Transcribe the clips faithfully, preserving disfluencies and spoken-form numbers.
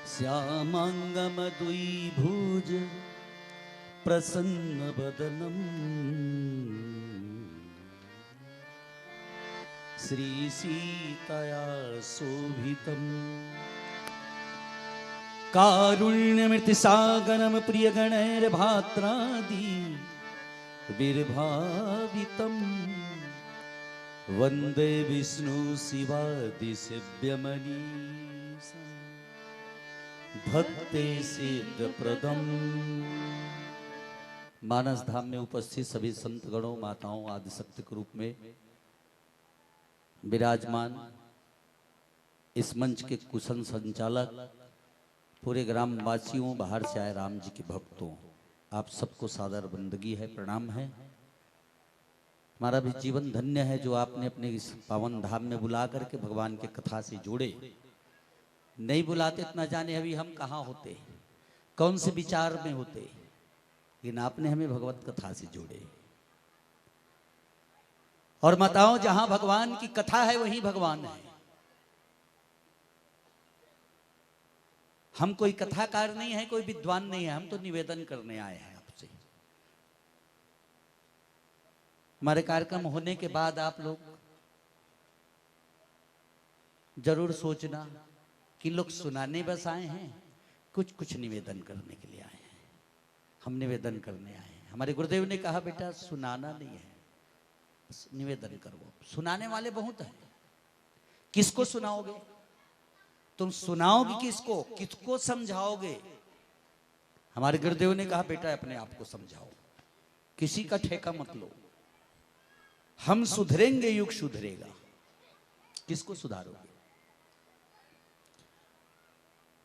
श्यामाङ्गमद्विभुज प्रसन्नवदनम्। श्रीसीतया शोभितम्। कारुण्यमृतिसागरं प्रियगणैर्भात्रादिभिर्भावितम्। वन्दे विष्णु शिवादिसेव्यमनीशम्। भक्ति सिद्ध प्रदम। मानस धाम में उपस्थित सभी संत गणों, माताओं, आदिशक्ति के रूप में विराजमान इस मंच के कुशल संचालक, पूरे ग्रामवासियों, बाहर से आए राम जी के भक्तों, आप सबको सादर बंदगी है, प्रणाम है। हमारा भी जीवन धन्य है जो आपने अपने इस पावन धाम में बुला करके भगवान के कथा से जोड़े। नहीं बुलाते तो ना जाने अभी हम कहाँ होते, कौन से विचार में होते, लेकिन आपने हमें भगवत कथा से जोड़े। और माताओं, जहां भगवान की कथा है, वहीं भगवान है। हम कोई कथाकार नहीं है, कोई विद्वान नहीं है, हम तो निवेदन करने आए हैं आपसे। हमारे कार्यक्रम होने के बाद आप लोग जरूर सोचना कि लोग सुनाने बस आए हैं, कुछ कुछ निवेदन करने के लिए आए हैं। हम निवेदन करने आए हैं। हमारे गुरुदेव ने कहा, "बेटा, सुनाना नहीं है, बस निवेदन करो।" सुनाने वाले बहुत हैं, किसको सुनाओगे? तुम सुनाओगे किसको, किसको समझाओगे? हमारे गुरुदेव ने कहा, "बेटा, अपने आप को समझाओ, किसी का ठेका मत लो। हम सुधरेंगे, युग सुधरेगा।" किसको सुधारोगे?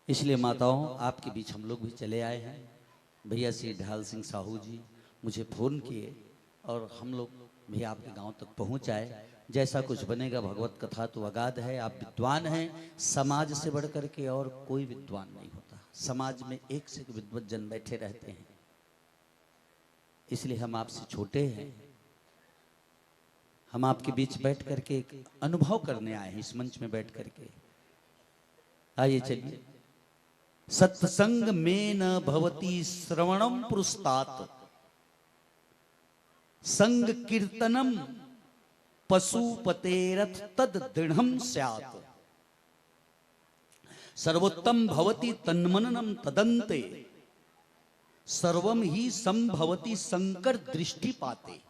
इसलिए माताओं, आपके बीच हम लोग भी चले आए हैं। भैया श्री ढाल सिंह साहू जी मुझे फोन किए और हम लोग भी आपके गांव तक पहुंच आए। जैसा कुछ बनेगा, भगवत कथा तो अगाध है, आप विद्वान हैं, समाज से बढ़ करके और कोई विद्वान नहीं होता। समाज में एक से एक विद्वत जन बैठे रहते हैं, इसलिए हम आपसे छोटे हैं। हम आपके बीच बैठ करके एक अनुभव करने आए हैं, इस मंच में बैठ करके। आइए, चलिए। सत्संग में न भवती श्रवणम पुरस्तात, संग कीर्तनम पशुपतेरथ तद दृढ़म स्यात्। सर्वोत्तम भवति तन्मननम तदंते, सर्वम ही संभवति शंकर दृष्टिपाते।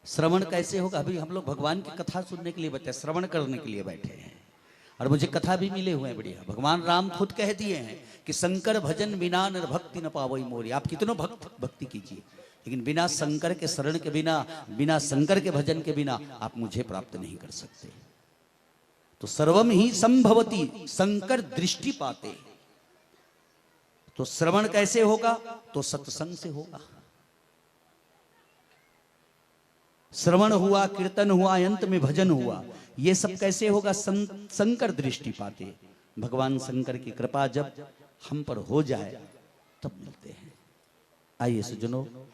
श्रवण कैसे होगा? अभी हम लोग भगवान की कथा सुनने के लिए बैठे, श्रवण करने के लिए बैठे हैं। और मुझे कथा भी मिले हुए हैं बढ़िया। भगवान राम खुद कह दिए हैं कि "शंकर भजन बिना नर भक्ति न पावई मोरी।" आप कितनों भक्त भक्ति कीजिए, लेकिन बिना शंकर के शरण के बिना, बिना शंकर के भजन के बिना आप मुझे प्राप्त नहीं कर सकते। तो सर्वम ही संभवती शंकर दृष्टिपाते। तो श्रवण कैसे होगा? तो सत्संग से होगा। श्रवण हुआ, कीर्तन हुआ, अंत में भजन हुआ, ये सब कैसे होगा? सं-, शंकर दृष्टिपाते। भगवान शंकर की कृपा जब हम पर हो जाए, तब मिलते हैं। आइए सज्जनों,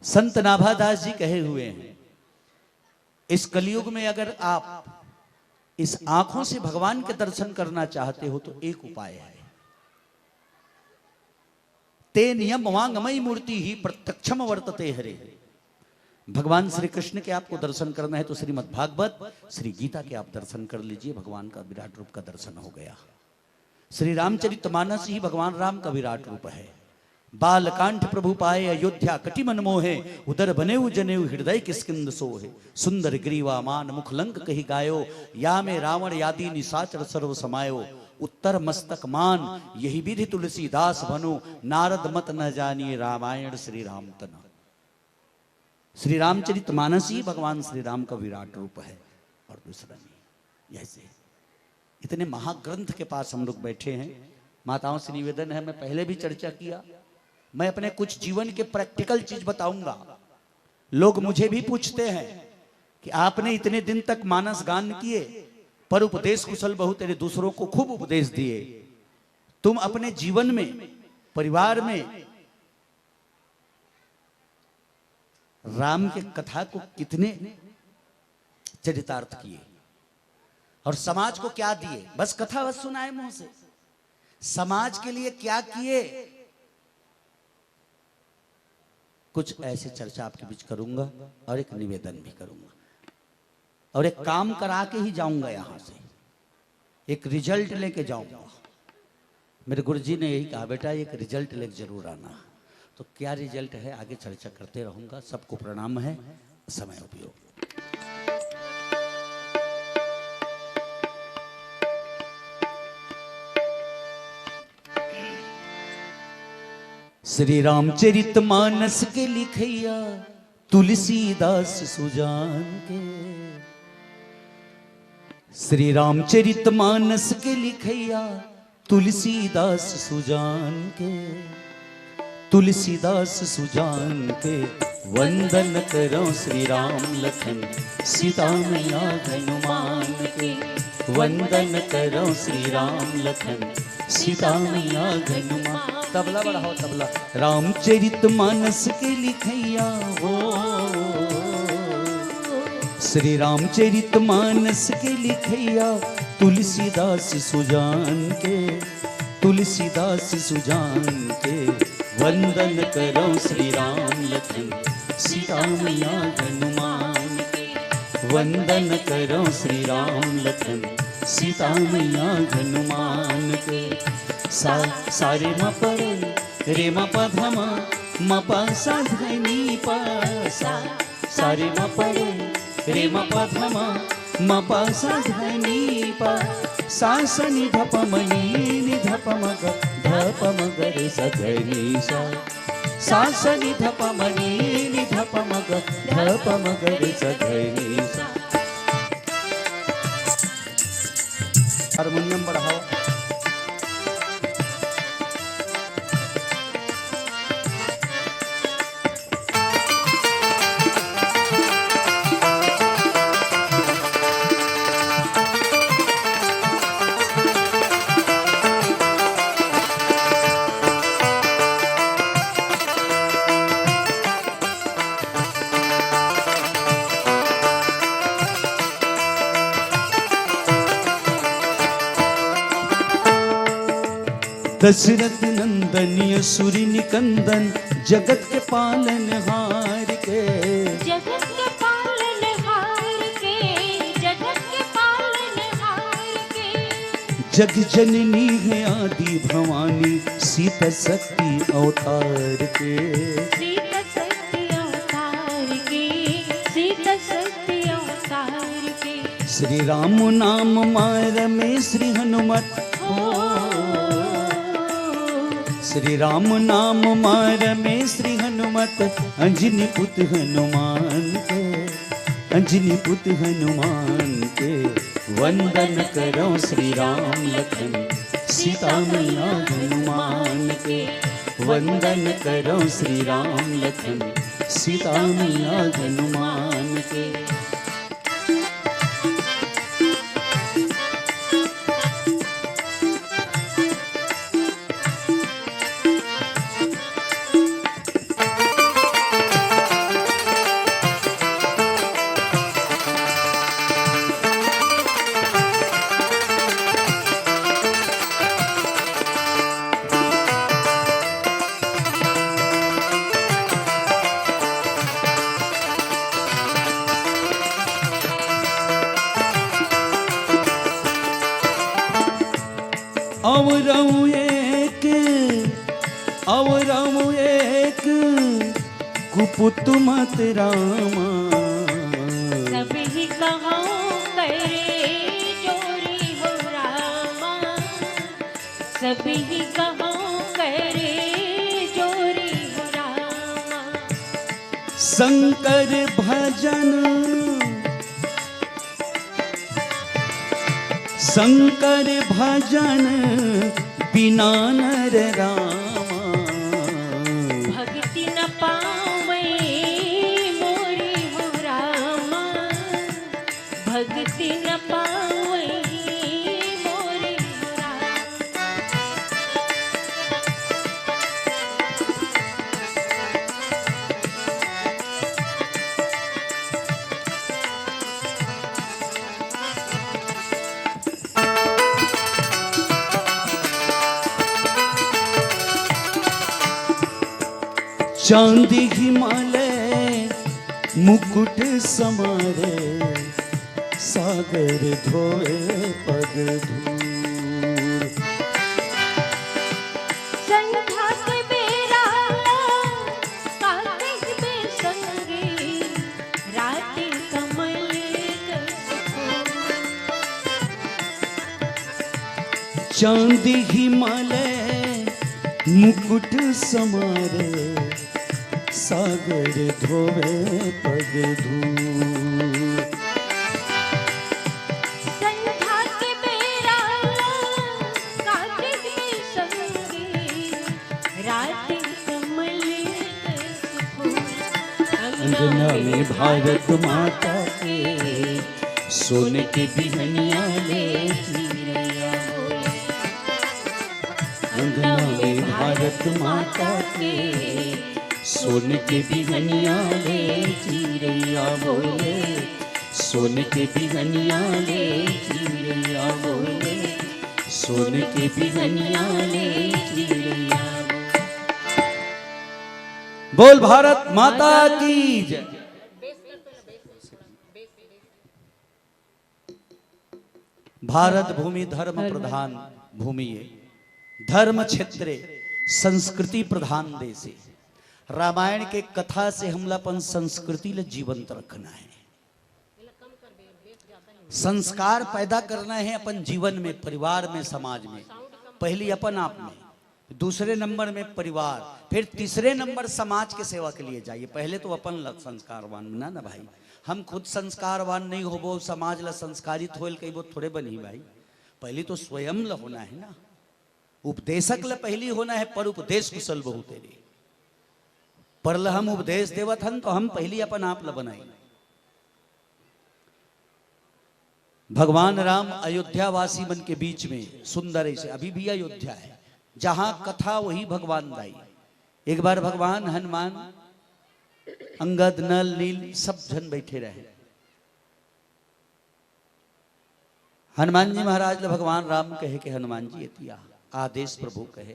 संत नाभादास जी कहे हुए हैं, इस कलयुग में अगर आप इस आंखों से भगवान के दर्शन करना चाहते हो तो एक उपाय है, "ते नियम वांगमयी मूर्ति ही प्रत्यक्षम वर्तते हरे।" भगवान श्री कृष्ण के आपको दर्शन करना है तो श्रीमद् भागवत, श्री गीता के आप दर्शन कर लीजिए, भगवान का विराट रूप का दर्शन हो गया। श्री रामचरितमानस ही भगवान राम का विराट रूप है। बालकांठ प्रभु पाए अयोध्या कटि मन मोहे, उदर बनेउ जनेउ हृदय किष्किंध सोहे। सुंदर ग्रीवा मान मुख लंक कहि गायो, या में रावण आदि निशाचर सर्व समायो। उत्तर मस्तक मान यही विधि तुलसीदास भनो, नारद मत न जानिए रामायण श्री राम तना। श्री रामचरित मानस ही भगवान श्री राम का विराट रूप है और दूसरा नहीं। ऐसे इतने महाग्रंथ के पास हम लोग बैठे हैं। माताओं से निवेदन है, मैं पहले भी चर्चा किया, मैं अपने कुछ जीवन के प्रैक्टिकल चीज बताऊंगा। लोग मुझे भी पूछते हैं कि आपने इतने दिन तक मानस गान किए, पर उपदेश कुशल बहुत, यानी दूसरों को खूब उपदेश दिए, तुम अपने जीवन में, परिवार में राम के कथा को कितने चरितार्थ किए? और समाज को क्या दिए? बस कथा बस सुनाए मुंह से। समाज के लिए क्या किए? कुछ ऐसे चर्चा आपके बीच करूंगा और एक निवेदन भी करूंगा और एक काम करा के ही जाऊंगा यहां से, एक रिजल्ट लेके जाऊंगा। मेरे गुरुजी ने यही कहा, "बेटा, एक रिजल्ट लेके जरूर आना।" तो क्या रिजल्ट है, आगे चर्चा करते रहूंगा। सबको प्रणाम है, समय उपयोग। श्री रामचरित मानस के लिखैया तुलसीदास सुजान के। श्री रामचरित मानस के लिखैया तुलसीदास सुजान के। तुलसीदास सुजान के वंदन करो श्री राम लखन सीता मैया हनुमान के। वंदन करो श्री राम लखन सीता मैया हनुमान। तबला बढ़ाओ, तबला। रामचरित मानस के लिखैया हो, श्री रामचरित मानस के लिखैया तुलसीदास सुजान के। तुलसीदास सुजान के वंदन करो श्री राम लखन सीता मैया हनुमान के। वंदन करो श्री राम लखन सीता मैया हनुमान के। सा, सारे म परे रे म पधमा म पा सा धनी पा सा। सारे म परे रे म पधमा म पा सा धनी पा। सा सा नि ध प म नि नि ध प म ग ध प म ग रे सा धनी सा। सा सा नि ध प म नि नि ध प म ग ध प म ग रे सा धनी सा। हारमोनियम बढ़ाओ। दशरथ नंदन असुर निकंदन जगत के पालनहार के। जगत के पालनहार के, जगत के पालनहार के। जग जननी है आदि भवानी सीता शक्ति अवतार के। सीता शक्ति अवतार के, सीता शक्ति अवतार के। श्री राम नाम मार में श्री हनुमत हो। श्री राम नाम मार में श्री हनुमत, अंजनी पुत हनुमान के, अंजनी पुत हनुमान के। वंदन करो श्री राम लखन सीता मैया हनुमान के। वंदन करो श्री राम लखन सीता मैया हनुमान के। अवरऊ एक, अवरऊ एक कुपुत मत रामा। सबहि कहउँ करे जोरी हो रामा। सबहि कहउँ करे जोरी हो रामा। शंकर भजन, शंकर भजन बिना नर रामा। भगति न पावै मोरी हो रामा। भगति न पावै मोरी हो रामा। चांदी हिमालय मुकुट समारे, सागर धोवे पग धूर। संध्या के बेरा ला, कातिक में संगे, रात कमल कस फूल। चांदी हिमालय मुकुट समारे, सागर धोवे पग धूल। संध्या के बेरा कातिक में संगे, रात कमल कस फूल। अंगना में भारत माता के, सोने के बिहनिया ले चिरैया बोले। अंगना में भारत माता के, सोने के बिहनिया ले चिरैया बोले। सोने के बिहनिया ले चिरैया बोले। सोने के बिहनिया ले चिरैया बोले। बोल भारत माता की जय। भारत भूमि धर्म प्रधान भूमि है, धर्म क्षेत्र है, संस्कृति प्रधान देश है। रामायण के कथा से हमला अपन संस्कृति ल जीवंत रखना है, संस्कार पैदा करना है अपन जीवन में, परिवार में, समाज में, पहली अपन आप में, दूसरे नंबर में परिवार, फिर तीसरे नंबर समाज के सेवा के लिए जाइए। पहले तो अपन ल-, संस्कारवान बना ना भाई। हम खुद संस्कारवान नहीं होबो, समाज ला संस्कारित होए ल कहिबो, थोड़े बनही भाई। पहली तो स्वयं ल होना है ना, उपदेशक ल पहली होना है, पर उपदेश कुशल बहुत है रे। पर ल हम उपदेश देवत हन तो हम पहली अपन आप ल बनाई। भगवान राम अयोध्या वासी मन के बीच में सुंदर ऐसे, अभी भी अयोध्या है, जहां कथा वही भगवान दाई। एक बार भगवान हनुमान, अंगद, नल, नील सब झन बैठे रहे। हनुमान जी महाराज ल भगवान राम कहे के, "हनुमान जी एती आ, आदेश प्रभु कहे।"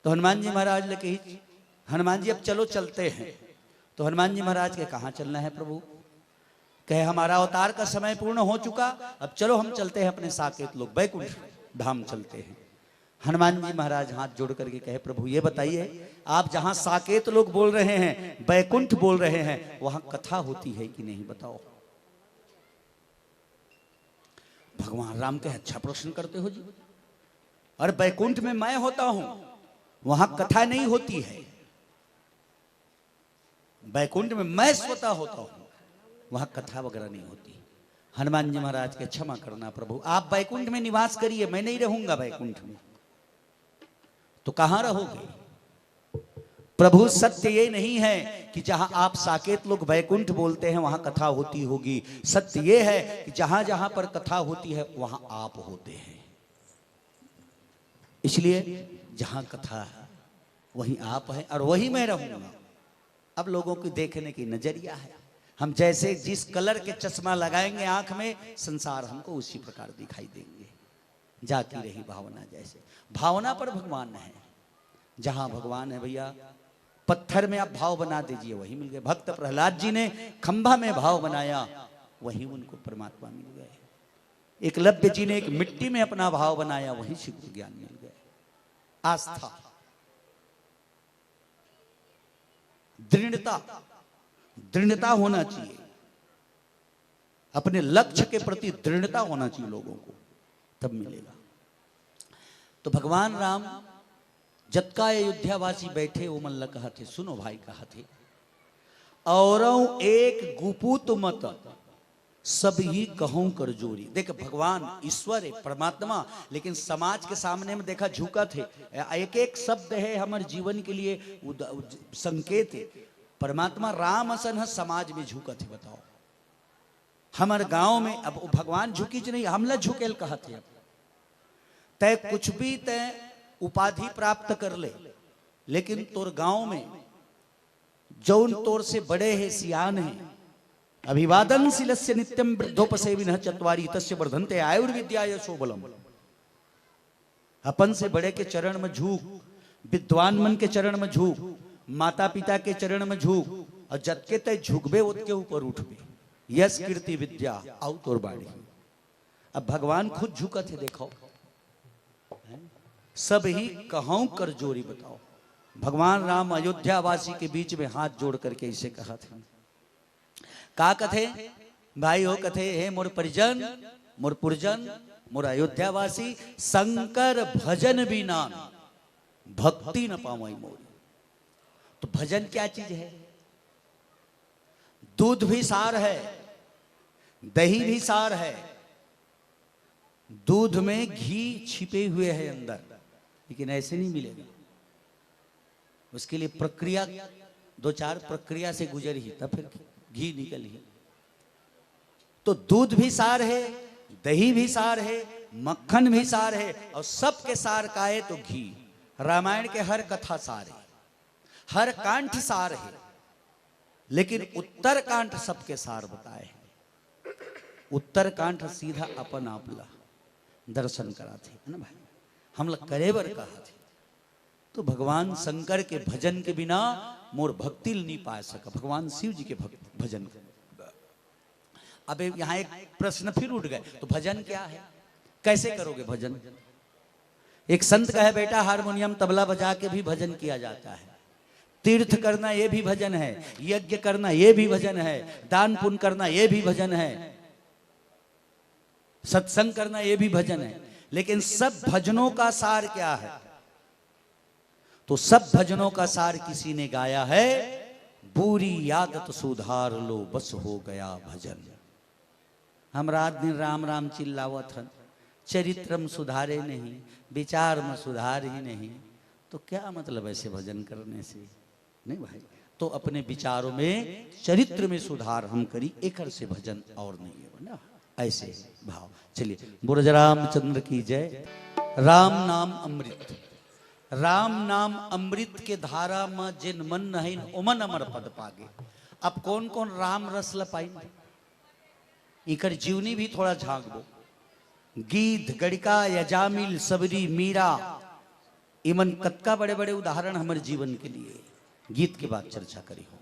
तो हनुमान जी महाराज ल कही, "हनुमान जी अब चलो चलते हैं।" तो हनुमान जी महाराज के, "कहाँ चलना है प्रभु?" कहे, "हमारा अवतार का समय पूर्ण हो चुका, अब चलो हम चलते हैं अपने साकेत लोक बैकुंठ धाम चलते हैं।" हनुमान जी महाराज हाथ जोड़ करके कहे, "प्रभु ये बताइए, आप जहाँ साकेत लोक बोल रहे हैं, बैकुंठ बोल रहे हैं, वहाँ कथा होती है कि नहीं बताओ?" भगवान राम कहे, "अच्छा प्रश्न करते हो जी, और बैकुंठ में मैं होता हूं, वहां कथा नहीं होती है, बैकुंठ में मैं स्वतः होता हूं, वहां कथा वगैरह नहीं होती।" हनुमान जी महाराज के, "क्षमा करना प्रभु, आप बैकुंठ में निवास करिए, मैं नहीं रहूंगा बैकुंठ में।" तो कहां रहोगे? प्रभु, सत्य ये नहीं है कि जहां आप साकेत लोक बैकुंठ बोलते हैं, वहां कथा होती होगी। सत्य ये है कि जहां जहां पर कथा होती है, वहां आप होते हैं। इसलिए जहां कथा है, वहीं आप हैं और वहीं मैं रहूंगा। अब लोगों की देखने की नजरिया है, हम जैसे जिस कलर के चश्मा लगाएंगे आंख में, संसार हमको उसी प्रकार दिखाई देंगे। जाती रही भावना जैसे। भावना पर भगवान है। जहां भगवान है भैया, पत्थर में आप भाव बना दीजिए, वही मिल गए। भक्त प्रहलाद जी ने खंभा में भाव बनाया, वहीं उनको परमात्मा मिल गए। एकलव्य जी ने एक मिट्टी में अपना भाव बनाया, वहीं से गुरु ज्ञान मिल गए। आस्था, दृढ़ता, दृढ़ता होना चाहिए, अपने लक्ष्य के प्रति दृढ़ता होना चाहिए लोगों को, तब मिलेगा। तो भगवान राम जतका अयोध्यावासी बैठे, वो मन ल कहत हे, "सुनो भाई," कहत हे, "औरव एक गुपुत मत, सब ही कहूं कर जोरी।" देख, भगवान ईश्वर है, परमात्मा, लेकिन समाज के सामने में देखा झुकत हे। एक एक शब्द है हमर जीवन के लिए उद-, उद-, संकेत है। परमात्मा राम असन ह समाज में झुकत हे, बताओ। हमर गांव में अब वो भगवान झुकीच नहीं, हमला झुकेल कहत हे। अब तय कुछ भी तय उपाधि प्राप्त कर ले, लेकिन तोर गांव में जौन तोर से बड़े हे, सियान हे, "अभिवादनशीलस्य नित्यं वृद्धोपसेविनः चत्वारि तस्य वर्धन्ते आयुर्विद्या यशो बलम्।" अपन से बड़े के चरण में झुक, विद्वान मन के चरण में झुक, माता पिता के चरण में झुक, और जतके तय झुकबे ओतके ऊपर उठबे। यश कीर्ति विद्या आऊ तोर बाढ़ही। अब भगवान खुद झुकत हे, देखो, हैं? सब ही कहौं कर जोरी बताओ। भगवान राम अयोध्या वासी के बीच में हाथ जोड़ करके इसे कहत हे। का कथे? भाई हो, कथे, हे मोर परिजन, मोर पुरजन, मोर अयोध्यावासी, शंकर भजन बिना भक्ति न पावई मोरी। तो भजन क्या चीज है? दूध भी सार है, दही भी सार है, दूध में घी छिपे हुए है अंदर, लेकिन ऐसे नहीं मिलेगा। उसके लिए प्रक्रिया, दो चार प्रक्रिया से गुजर ही, तब फिर घी निकल ही। तो दूध भी सार है, दही भी सार है, मक्खन भी सार है, और सबके सार का है तो घी। रामायण के हर कथा सार है, हर कांड सार है, लेकिन उत्तरकांड सबके सार बताए हैं। उत्तरकांड सीधा अपन आप ला दर्शन कराथे, है ना भाई? हमला करे बर कहाथे। तो भगवान शंकर के भजन के बिना मोर भक्ति ल नहीं पा सका, भगवान शिव जी के भक्त भजन। अब यहाँ एक प्रश्न फिर उठ गए, तो भजन क्या है, कैसे करोगे भजन? एक संत कहे, बेटा, हारमोनियम तबला बजा के भी भजन किया जाता है, तीर्थ करना ये भी भजन है, यज्ञ करना ये भी भजन है, दान पुण्य करना ये भी भजन है, सत्संग करना ये भी भजन है। लेकिन सब भजनों का सार क्या है? तो सब भजनों का सार किसी ने गाया है, बुरी आदत सुधार लो, बस हो गया भजन। हम रात दिन राम राम चिल्लावत हन, चरित्र में सुधारे नहीं, विचार में सुधार ही नहीं, तो क्या मतलब ऐसे भजन करने से? नहीं भाई, तो अपने विचारों में, चरित्र में सुधार हम करी, एकर से भजन और नहीं है ना। ऐसे भाव। चलिए, बोलो जय रामचंद्र की जय। राम नाम अमृत, राम नाम अमृत के धारा में जिन मन्न है, ओमन अमर पद पागे। अब कौन कौन राम रस ल पाइन? इकर जीवनी भी थोड़ा झांकबो। गीध, गणिका, अजामिल, सबरी, मीरा, इमन कतका बड़े-बड़े उदाहरण हमर जीवन के लिए। गीत के बाद चर्चा करी हो।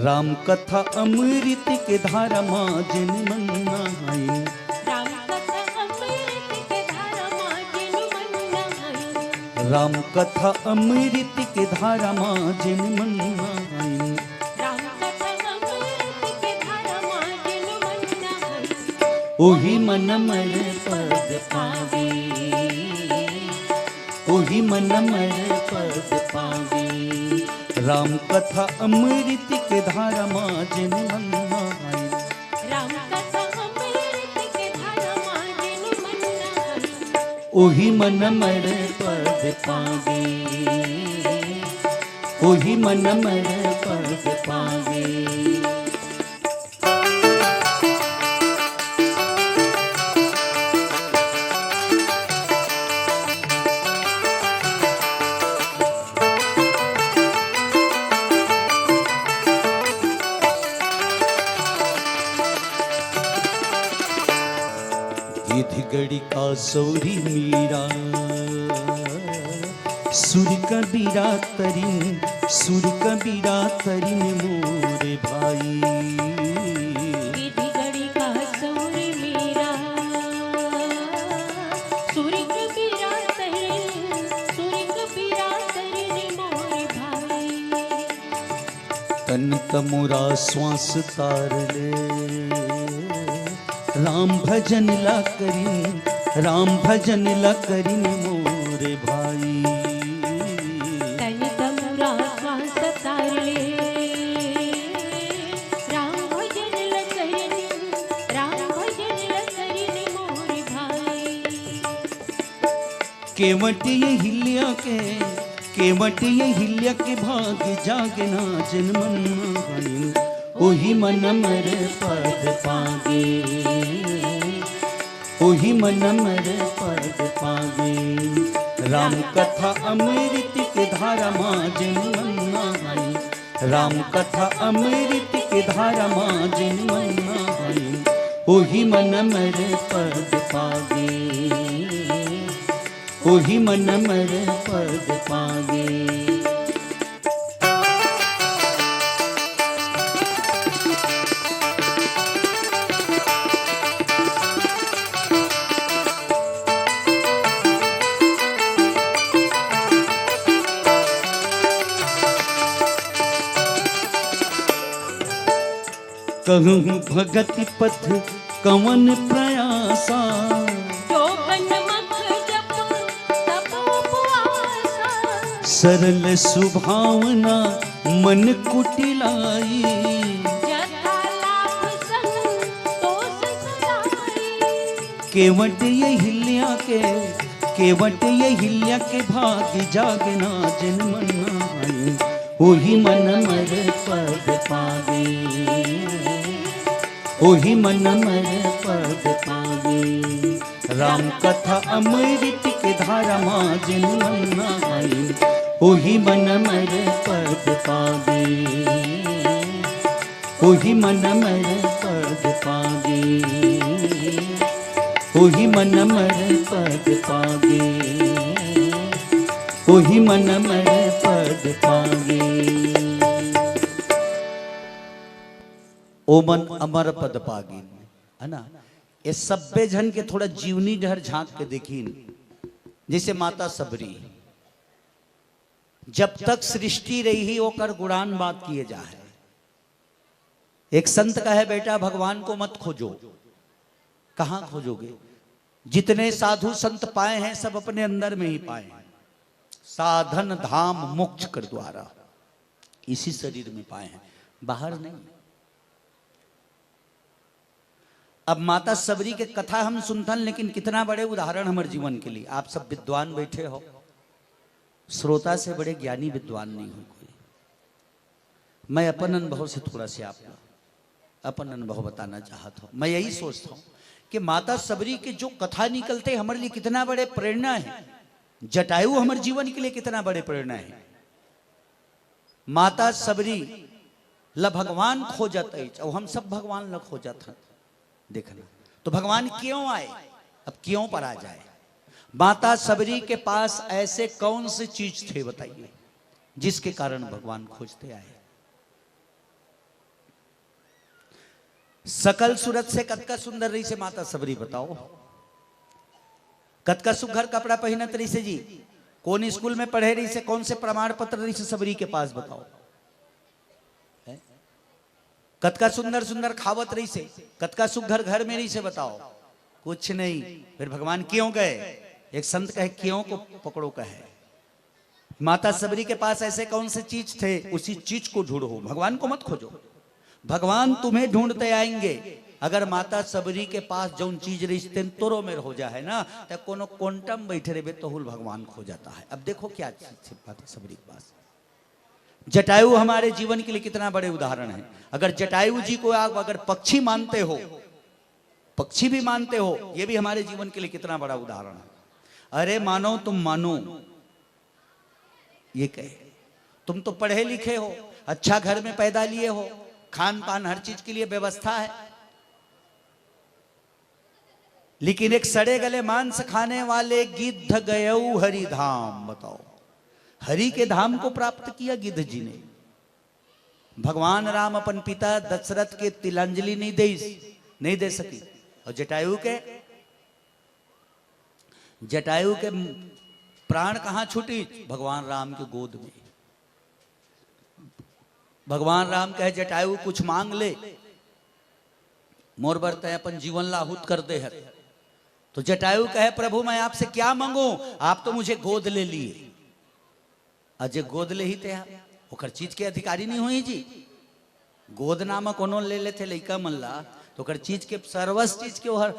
राम कथा अमृत के धारा मा जिन मन नहाए। राम कथा अमृत के धारा मा जिन मन नहाए। राम कथा अमृत के धारा मा जिन मन नहाए। राम कथा अमृत के धारा मा जिन मन नहाए। ओही मन अमर पद पावे। ओही मन अमर पद पावे। राम कथा अमृत के धारा मा जिन मन नहाए। राम कथा अमृत के धारा मा जिन मन नहाए। ओही मन अमर पद पावे। ओही मन अमर पद पावे। गिद्ध गणिका सौरी मीरा, सुर कबीरा तरिन, सुर कबीरा तरिन मोरे भाई। गिद्ध गणिका सौरी मीरा, सुर कबीरा तरिन, सुर कबीरा तरिन मोरे भाई। तन तमुरा श्वास तार ले, राम भजन ला करिन, राम भजन ला करिन मोरे भाई। तन तमुरा श्वास तार ले, राम भजन ला करिन, राम भजन ला करिन मोरे भाई। केवट ये हिल्या के, केवट ये हिल्या के भाग जागना जन मन माहिन। ओही मन अमर पद पागे, ओही मन अमर पद पागे। राम कथा अमृत के धारा मा जेन मन नहाई, राम कथा अमृत के धारा मा जेन मन नहाई, ओही मन अमर पद पागे, ओही मन अमर पद पागे। कहूँ भगति पथ कवन प्रयासा। जोगन मख जप तप उपवासा। सरल सुभावना मन कुटिलाई। जथा लाभ संतोष सुधाई। केवट ये हिल्या के, केवट ये हिल्या के भाग जागना जिन मन आई। ओही मन अमर पद पागे, ओही मन अमर पद पागे। राम कथा अमृत के धारा मा जिन मन नहाई, ओही मन अमर पद पागे, ओही मन अमर पद पागे, ओही मन अमर पद पागे, ओही मन अमर पद पागे। ओ मन अमर पद पागिन, है ना? ये सब्बे झन के थोड़ा जीवनी डहर झांक के देखिन। जैसे माता सबरी, जब तक सृष्टि रही, ओकर गुणान बात किए जा है। एक संत कहे, "बेटा, भगवान को मत खोजो।" कहाँ खोजोगे? जितने साधु संत पाए हैं, सब अपने अंदर में ही पाए हैं। साधन धाम मोक्ष कर द्वारा इसी शरीर में पाए हैं, बाहर नहीं। अब माता सबरी के कथा हम सुनथन, लेकिन कितना बड़े उदाहरण हमर जीवन के लिए। आप सब विद्वान बैठे हो, श्रोता से बड़े ज्ञानी विद्वान नहीं हो कोई। मैं अपन अनुभव से थोड़ा सा आपको अपन अनुभव बताना चाहत हूँ। मैं यही सोचता हूँ कि माता सबरी के जो कथा निकलते, हमारे लिए कितना बड़े प्रेरणा है। जटायु हमारे जीवन के लिए कितना बड़े प्रेरणा है। माता सबरी ल भगवान खोजत अछि, अउ हम सब भगवान ल खोजत हन। देखना, तो भगवान क्यों आए? अब क्यों पर आ जाए? माता सबरी के पास ऐसे कौन सी चीज थे, बताइए, जिसके कारण भगवान खोजते आए? सकल सूरत से कतका सुंदर रहिसे माता सबरी, बताओ। कतका सुघर कपड़ा पहिनत रहिसे जी। कौन स्कूल में पढ़े रहिसे, कौन से प्रमाण पत्र रहिसे सबरी के पास, बताओ। हैं? कतका सुंदर सुंदर खावत रहिसे, कतका सुघर घर में रहिसे, बताओ। कुछ नहीं। फिर भगवान क्यों गए? एक संत कहे, "क्यों को पकड़ो," कहे। माता सबरी के पास ऐसे कौन से चीज थे, उसी चीज को ढूंढो, भगवान को मत खोजो। भगवान तुम्हें ढूंढते आएंगे। अगर माता सबरी के पास जौन चीज रहिस तेन तोरो मेर हो जाए ना, त कोनो कोंटा म बैठे रहिबे तहू ल भगवान खोजत हे। अब देखो क्या चीज थी माता सबरी के पास। जटायु हमारे जीवन के लिए कितना बड़े उदाहरण है। अगर जटायु जी को आप अगर पक्षी मानते हो, पक्षी भी मानते हो, ये भी हमारे जीवन के लिए कितना बड़ा उदाहरण है। अरे मानो, तुम मानो, ये कहे, तुम तो पढ़े लिखे हो, अच्छा घर में पैदा लिए हो, खान पान हर चीज के लिए व्यवस्था है, लेकिन एक सड़े गले मांस खाने वाले गिद्ध गयऊ हरिधाम। बताओ, हरि के धाम को प्राप्त किया गिद्ध जी ने। भगवान राम अपन पिता दशरथ के तिलांजलि नहीं दे, नहीं दे सकी। और जटायु के, जटायु के प्राण कहाँ छूटी? भगवान राम के गोद में। भगवान राम कहे, "जटायु, कुछ मांग ले, मोर बर तैं अपन जीवन ला आहुत कर दे हस।" तो जटायु कहे, "प्रभु, मैं आपसे क्या मांगू? आप तो मुझे गोद ले लिए।" अजे गोद ले ही ते हा, ओकर चीज के अधिकारी नहीं होही जी। गोद नाम कोनो ले लेथे लइका मन ला, तो ओकर चीज के, सर्वस चीज के ओहर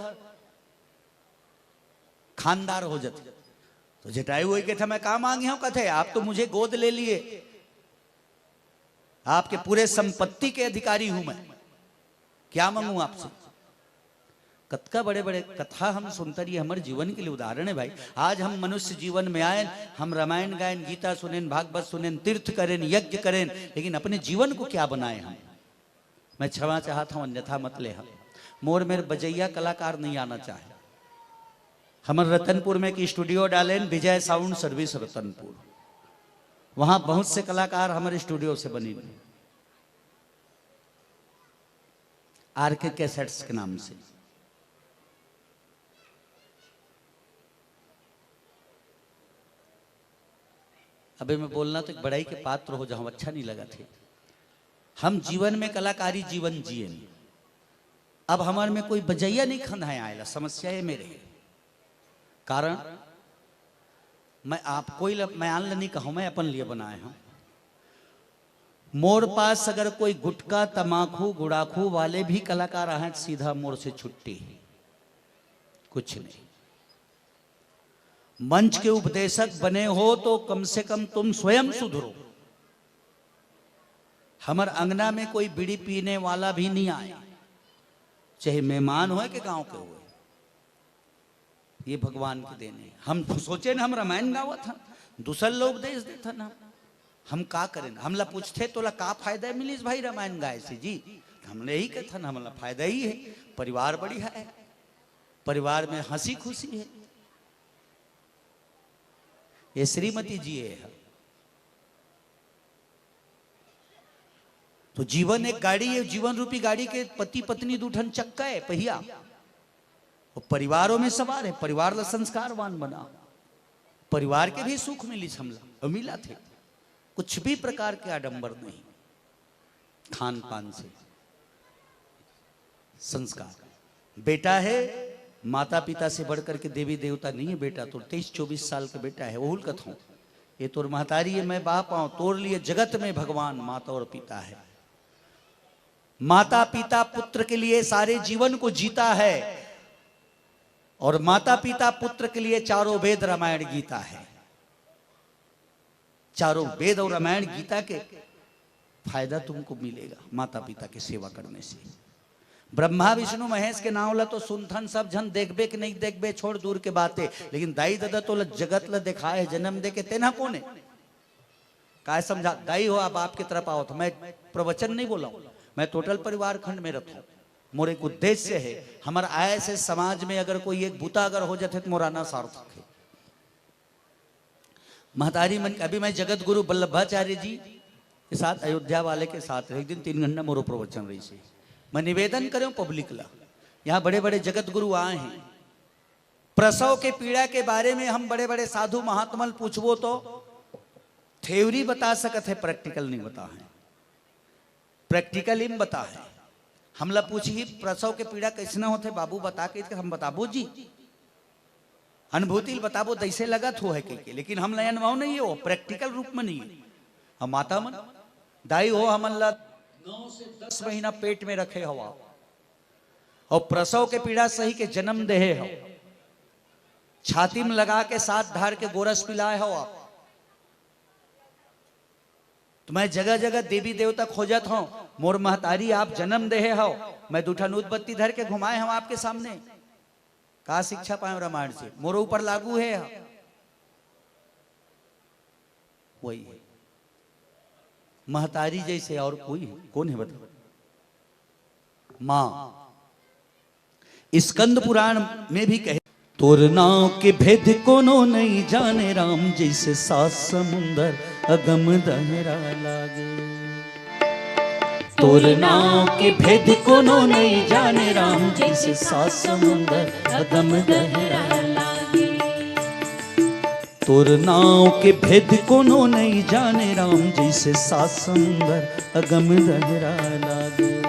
खानदार हो जाथे। तो जटायु वही कहथे, "मैं का मांगे हूं?" कहथे, "आप तो मुझे गोद ले लिए।" आपके पूरे संपत्ति के अधिकारी हूं मैं। क्या मांगू आपसे? कतका बड़े बड़े कथा हम सुनता रहिए, हमारे जीवन के लिए उदाहरण है भाई। आज हम मनुष्य जीवन में आए, हम रामायण गायन, गीता सुनेन, भागवत सुनेन, तीर्थ करेन, यज्ञ करेन, लेकिन अपने जीवन को क्या बनाए हम? मैं क्षमा चाहता हूं, अन्यथा मत ले हम। मोर मेर बजैया कलाकार नहीं आना चाहे। हमर रतनपुर में एक स्टूडियो डालेन, विजय साउंड सर्विस रतनपुर। वहां बहुत से कलाकार हमारे स्टूडियो से बनी, आरके कैसेट्स के नाम से। अबे मैं बोलना तो एक बड़ाई के पात्र हो जाऊं, अच्छा नहीं लगा थे। हम जीवन में कलाकारी जीवन जिए नहीं। अब हमारे में कोई बजैया नहीं खंधाए आएला, समस्या ये मेरे है। कारण मैं आप कोई ल-, मैं आन ल नहीं कहूं, मैं अपन लिए बनाए हूं। मोर पास अगर कोई गुटखा, तमाखू, गुड़ाखू वाले भी कलाकार आए तो सीधा मोर से छुट्टी, कुछ नहीं। मंच के उपदेशक बने हो तो कम से कम तुम स्वयं सुधरो। हमर अंगना में कोई बीड़ी पीने वाला भी नहीं आए, चाहे मेहमान होए के गांव के होए। ये भगवान की देन है। हम सोचे न हम रामायण गावत हन, दूसर लोग उपदेश देथन। हम हम का करें? हमला पूछते तोला का फायदा मिलिस भाई रामायण गाय से जी? हमने यही कहथन, हमला फायदा ही है, परिवार बढ़िया है, परिवार में हंसी खुशी है। ये श्रीमती जी है। तो जीवन एक गाड़ी है, जीवन रूपी गाड़ी के पति पत्नी दू ठन चक्का है, पहिया। वो परिवारों में सवार है, परिवार ला संस्कारवान बना, परिवार के भी सुख मिलिस हमला, और मिला थे। कुछ भी प्रकार के आडंबर नहीं, खान पान से संस्कार। बेटा है, माता पिता से बढ़ करके देवी देवता नहीं है बेटा, तो तेईस चौबीस साल का बेटा है, ओहू ल कथों, ये तोर महतारी है, मैं बाप आऊं, तोर लिए जगत में भगवान माता और पिता है। माता पिता पुत्र के लिए सारे जीवन को जीता है, और माता पिता पुत्र के लिए चारों वेद रामायण गीता है। चारों वेद और रामायण गीता के फायदा तुमको मिलेगा माता पिता की सेवा करने से। ब्रह्मा विष्णु महेश के नाव ला तो सुनथन सब झन, देखबे कि नहीं देखबे छोड़ दूर के बातें, लेकिन दाई ददा तोला जगत ला देखाए, जन्म दे के, तेना कोन है? काय समझा? दाई हो, आप बाप की तरफ आओ। तो मैं प्रवचन नहीं बोला हूं, मैं टोटल परिवार खंड में रखूं। मोर एक उद्देश्य है, हमारा आय से समाज में अगर कोई एक बूता अगर हो जाते तो मोर आना सार्थक है। महतारी मन, अभी मैं जगत गुरु वल्लभाचार्य जी के साथ, अयोध्या वाले के साथ, एक दिन तीन घंटा मोरो प्रवचन रही से। मैं निवेदन करें पब्लिक ला, यहाँ बड़े बड़े जगत गुरु आए हैं, प्रसव के पीड़ा के बारे में हम बड़े बड़े साधु महात्मा ल पूछबो तो थ्योरी बता सकत है, प्रैक्टिकल नहीं बता है। प्रैक्टिकल ही बता है। हमला पूछही, "प्रसव के पीड़ा कैसना होथे बाबू, बता के हम बताबो जी, अनुभूति ल बताबो, दैसे लगत हो है कह के, लेकिन हमला अनुभव नहीं हो, प्रैक्टिकल रूप में नहीं है।" हम माता मन, दाई हो, हमन ला नौ से दस महीना पेट में रखे हवा और प्रसव के पीड़ा सही के जन्म देहे हो, छाती में लगा के सात धार के गोरस पिलाए हो आप। तो मैं जगह जगह देवी देवता खोजत हूं, मोर महतारी आप जन्म देहे हो, मैं दू ठन उदबत्ती धर के घुमाए हूं आपके सामने। का शिक्षा पाए रामायण से? मोर ऊपर लागू है। वही है। महतारी जैसे और कोई है? कौन है बता? माँ। स्कंद पुराण में भी कहे, "तोर नाव के भेद कोनो नहीं जाने राम, जैसे सात समुंदर अगम दहरा लागे।" तोर नाव के भेद कोनो नहीं जाने राम, जैसे सात समुंदर अगम दहरा लागे। तोर नाव के भेद कोनो नहीं जाने राम, जैसे सात समुंदर अगम दहरा लागे।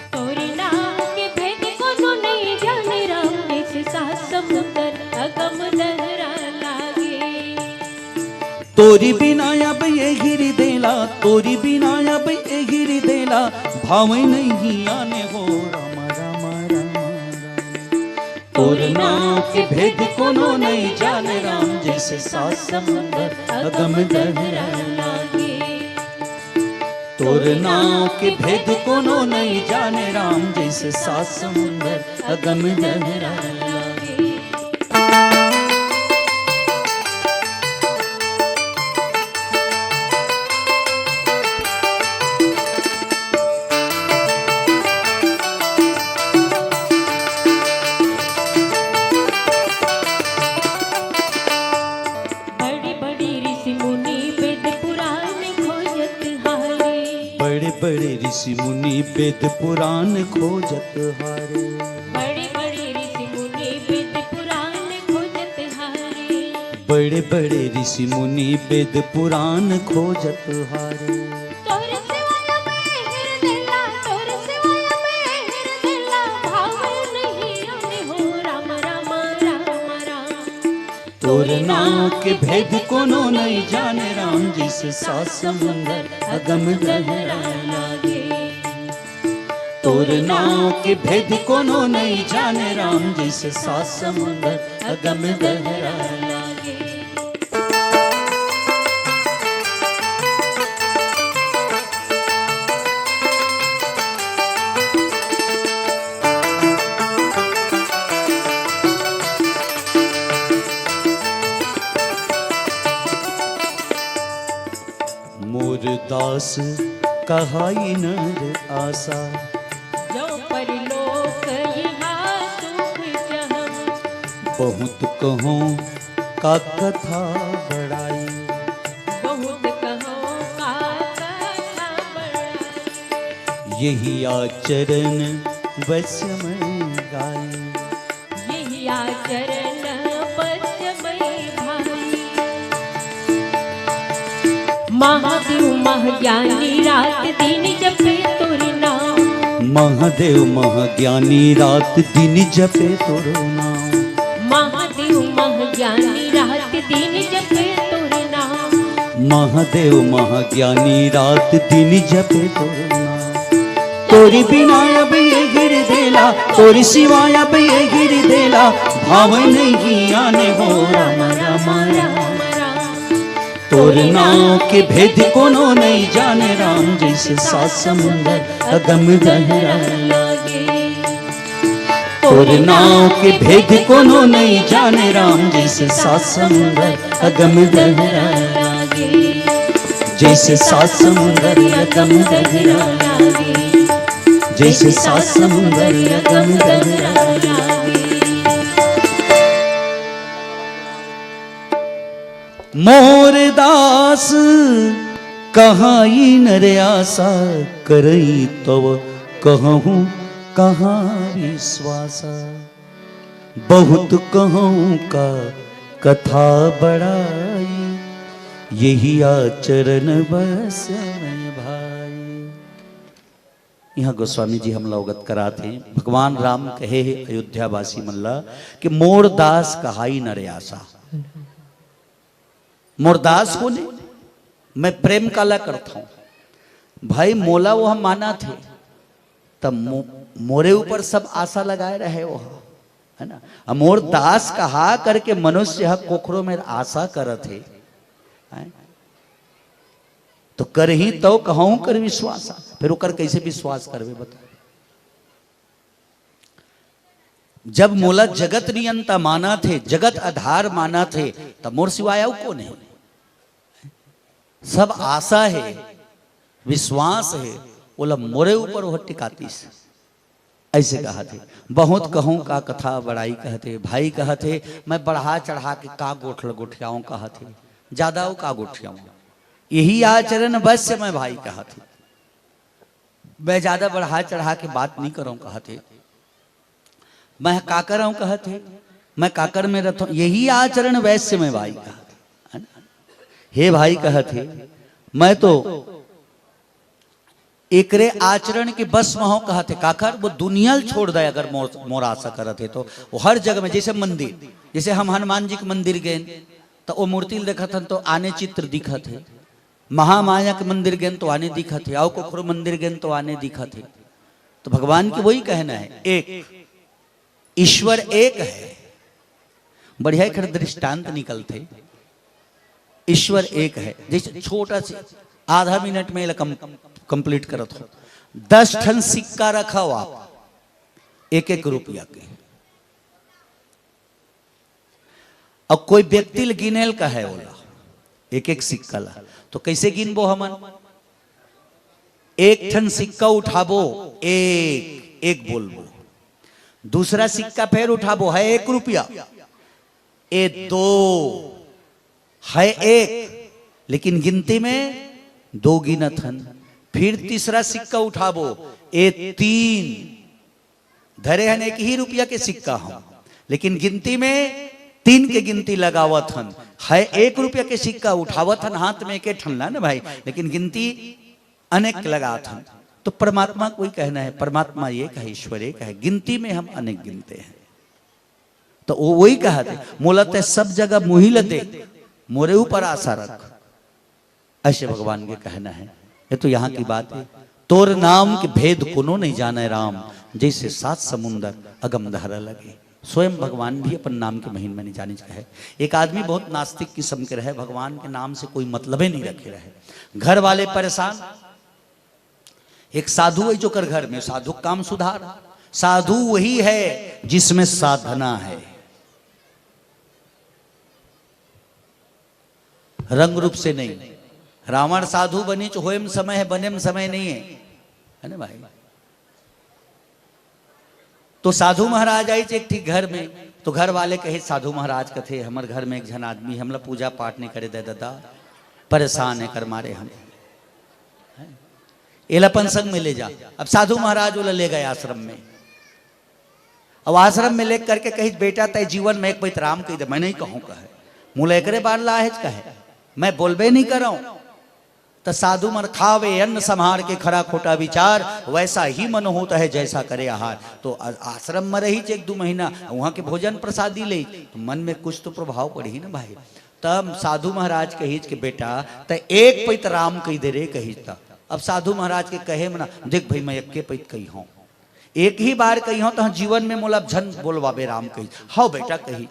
तोर नाव के भेद कोनो नहीं जाने राम, जैसे सात समुंदर अगम दहरा लागे। तोरी बिना अब ये गिरी देला, तोरी बिना अब ये गिरी देला, भावे नहीं आने हो राम, राम, राम, राम। तोर नाव के भेद कोनो नहीं जाने राम, जैसे सात समुंदर अगम दहरा लागे। तोर नाव के भेद कोनो नइ जाने राम, जइसे सात समुंदर अगम गहरा लागे। बड़े बड़े ऋषि मुनि वेद पुराण खोजत हारे। बड़े बड़े ऋषि मुनि वेद पुराण खोजत हारे। बड़े बड़े ऋषि मुनि वेद पुराण खोजत हारे। बड़े बड़े ऋषि मुनि वेद पुराण खोजत हारे। तोर सिवाय मेहर देला, तोर सिवाय मेहर देला, भाव नहीं आने हो राम, राम, राम, राम। तोर नाव के भेद कोनो नइ जाने राम, जइसे सात समुंदर अगम गहरा लागे। तोर नाव के भेद कोनो नइ जाने राम, जइसे सात समुंदर अगम गहरा लागे। मोर दास कहाई नर आसा। जो परलोक इहा सुख चहम। बहुत कहूँ का कथा बड़ाई। बहुत कहूँ का कथा बड़ाई। यही आचरण बस में गाई। यही आचरण बस में भाई। महादेव महाज्ञानी रात दिन जपे तोर नाम। महादेव महाज्ञानी रात दिन जपे तोर नाम। महादेव महाज्ञानी रात दिन जपे तोर नाम। महादेव महाज्ञानी रात दिन जपे तोर नाम। तोरी बिना अब ये गिर देला, तोरी सिवाय अब ये गिर देला, भाव नहीं आने हो राम, राम, राम। तोर नाव के भेद कोनो नइ जाने राम, जइसे सात समुंदर अगम गहरा लागे। तोर नाव के भेद कोनो नइ जाने राम, जइसे सात समुंदर अगम गहरा लागे। जइसे सात समुंदर अगम गहरा लागे। जइसे सात समुंदर अगम गहरा लागे। मोर दास कहाई नर आसा, करई तव कहूँ कहाँ विश्वासा। बहुत कहूँ का कथा बड़ाई, यही आचरण बस में भाई। इहाँ गोस्वामी जी हमला अवगत करात हे, भगवान राम कहे हे अयोध्या वासी मन ला कि मोर दास कहाई नर आसा। मोर दास कोन हे? मैं प्रेम काला करथौं। भाई मोला वो हम मानत हे, तब मो-, मोरे ऊपर सब आशा लगाए रहे वो, है ना? अब मोर दास कहा करके मनुष्य ह कोखरो में आशा करत हे, हैं? तो करही तव कहूँ कर विश्वास, फिर ओकर कैसे विश्वास करबे बता? जब मोला जगत नियंता मानत हे, जगत आधार मानत हे, तब मोर सिवाय अउ कोन हे? सब आशा हे, विश्वास हे, ओला मोरे ऊपर ओह टिकातिस। ऐसे कहत हे, बहुत कहूँ का कथा बड़ाई कहत हे, भाई कहत हे, मैं बढ़ा चढ़ा के का गोठल गोठियाऊँ कहत हे, ज्यादा अउ का गोठियाऊँ, यही आचरण बस में भाई कहत हे। मैं ज्यादा बढ़ा चढ़ा के बात नहीं करौं कहत हे। मैं का करौं कहत हे, मैं काकर में रथौं, यही आचरण वैश्य में भाई कहत हे, है ना? हे भाई कहत हे, मैं तो एकरे आचरण के बस में हौं कहत हे, काकर वो दुनिया ल छोड़ दे अगर मोर, मोर आशा करत हे तो। वो हर जगह में, जैसे मंदिर, जैसे हम हनुमान जी के मंदिर गेन, तो वो मूर्ति ल देखत हन तो आने चित्र दिखत हे, महामाया के मंदिर गेन तो आने दिखत हे, अउ कोखरो मंदिर गेन तो आने दिखत हे। तो भगवान के वही कहना हे, एक, ईश्वर एक हे। बढ़िया एक दृष्टांत निकलथे, ईश्वर एक हे। जैसे छोटा से आधा मिनट में एला कम कंप्लीट करत हो। दस ठन सिक्का रखव आप, एक एक रुपया के। अब कोई व्यक्ति ल गिनेल का है ओला, एक एक सिक्का ला, तो कैसे गिनबो हमन? एक ठन सिक्का उठाबो, एक एक बोलबो। दूसरा सिक्का फेर उठाबो, है एक रुपया, ए दो, है एक, लेकिन गिनती में दो गिनत हन। फिर तीसरा सिक्का उठाबो, ए तीन, धरे हन एक ही रुपया के सिक्का हम, लेकिन गिनती में तीन के गिनती लगावत हन। है एक रुपया के सिक्का उठावत हन हाथ में, एक ठन ला ना भाई, लेकिन गिनती अनेक लगात हन। तो परमात्मा कोई कहना है, परमात्मा एक है, ईश्वर एक है, गिनती में हम अनेक गिनते हैं। तो वो वही कहा थे, मोला ते सब जगह मुही ल दे, मोरे ऊपर आशा रख, ऐसे भगवान के कहना है। ये तो यहाँ की बात है। तोर नाम के भेद कोनो नहीं जाने राम, जैसे सात समुंदर अगम धारा लगे। स्वयं भगवान भी अपन नाम के महिमा नहीं जाने कहे। एक आदमी बहुत नास्तिक किस्म के रहे, भगवान के नाम से कोई मतलबे नहीं रखे रहे, घर वाले परेशान। एक साधु है जोकर घर में साधु काम सुधार। साधु वही है जिसमें साधना है, रंग रूप से नहीं। रावण साधु बनीच होएम समय है, बनेम समय नहीं है, है ना भाई? तो साधु महाराज आइच एक ठीक घर में, तो घर वाले कहे, साधु महाराज कथे, हमर घर में एक झन आदमी हमला पूजा पाठ नहीं करे दे दादा, परेशान है कर मारे हम, एला अपन संग में ले जा। अब साधु महाराज ओला ले गए आश्रम में। अब आश्रम में ले करके कही, बेटा तय जीवन में एक पइत राम कही दे। मैं नहीं कहूँ कहे, मोला एकरे बार ला है कहे, मैं बोलबे नहीं करूँ। तो साधु मन खावे अन्न संहार के, खरा खोटा विचार, वैसा ही मन होता है जैसा करे आहार। तो आ- आश्रम में रही एक दो महीना, वहाँ के भोजन प्रसादी ले, तो मन में कुछ तो प्रभाव पड़ी ना भाई। तब साधु महाराज कहिच के, बेटा त एक पइत राम कही दे रे, कहिच त। अब साधु महाराज के कहे मना, देख भाई, मैं एक के पइत कही हूँ, एक ही बार कही हूँ, तो जीवन में मोला झन बोलवाबे राम कही। हव बेटा कही,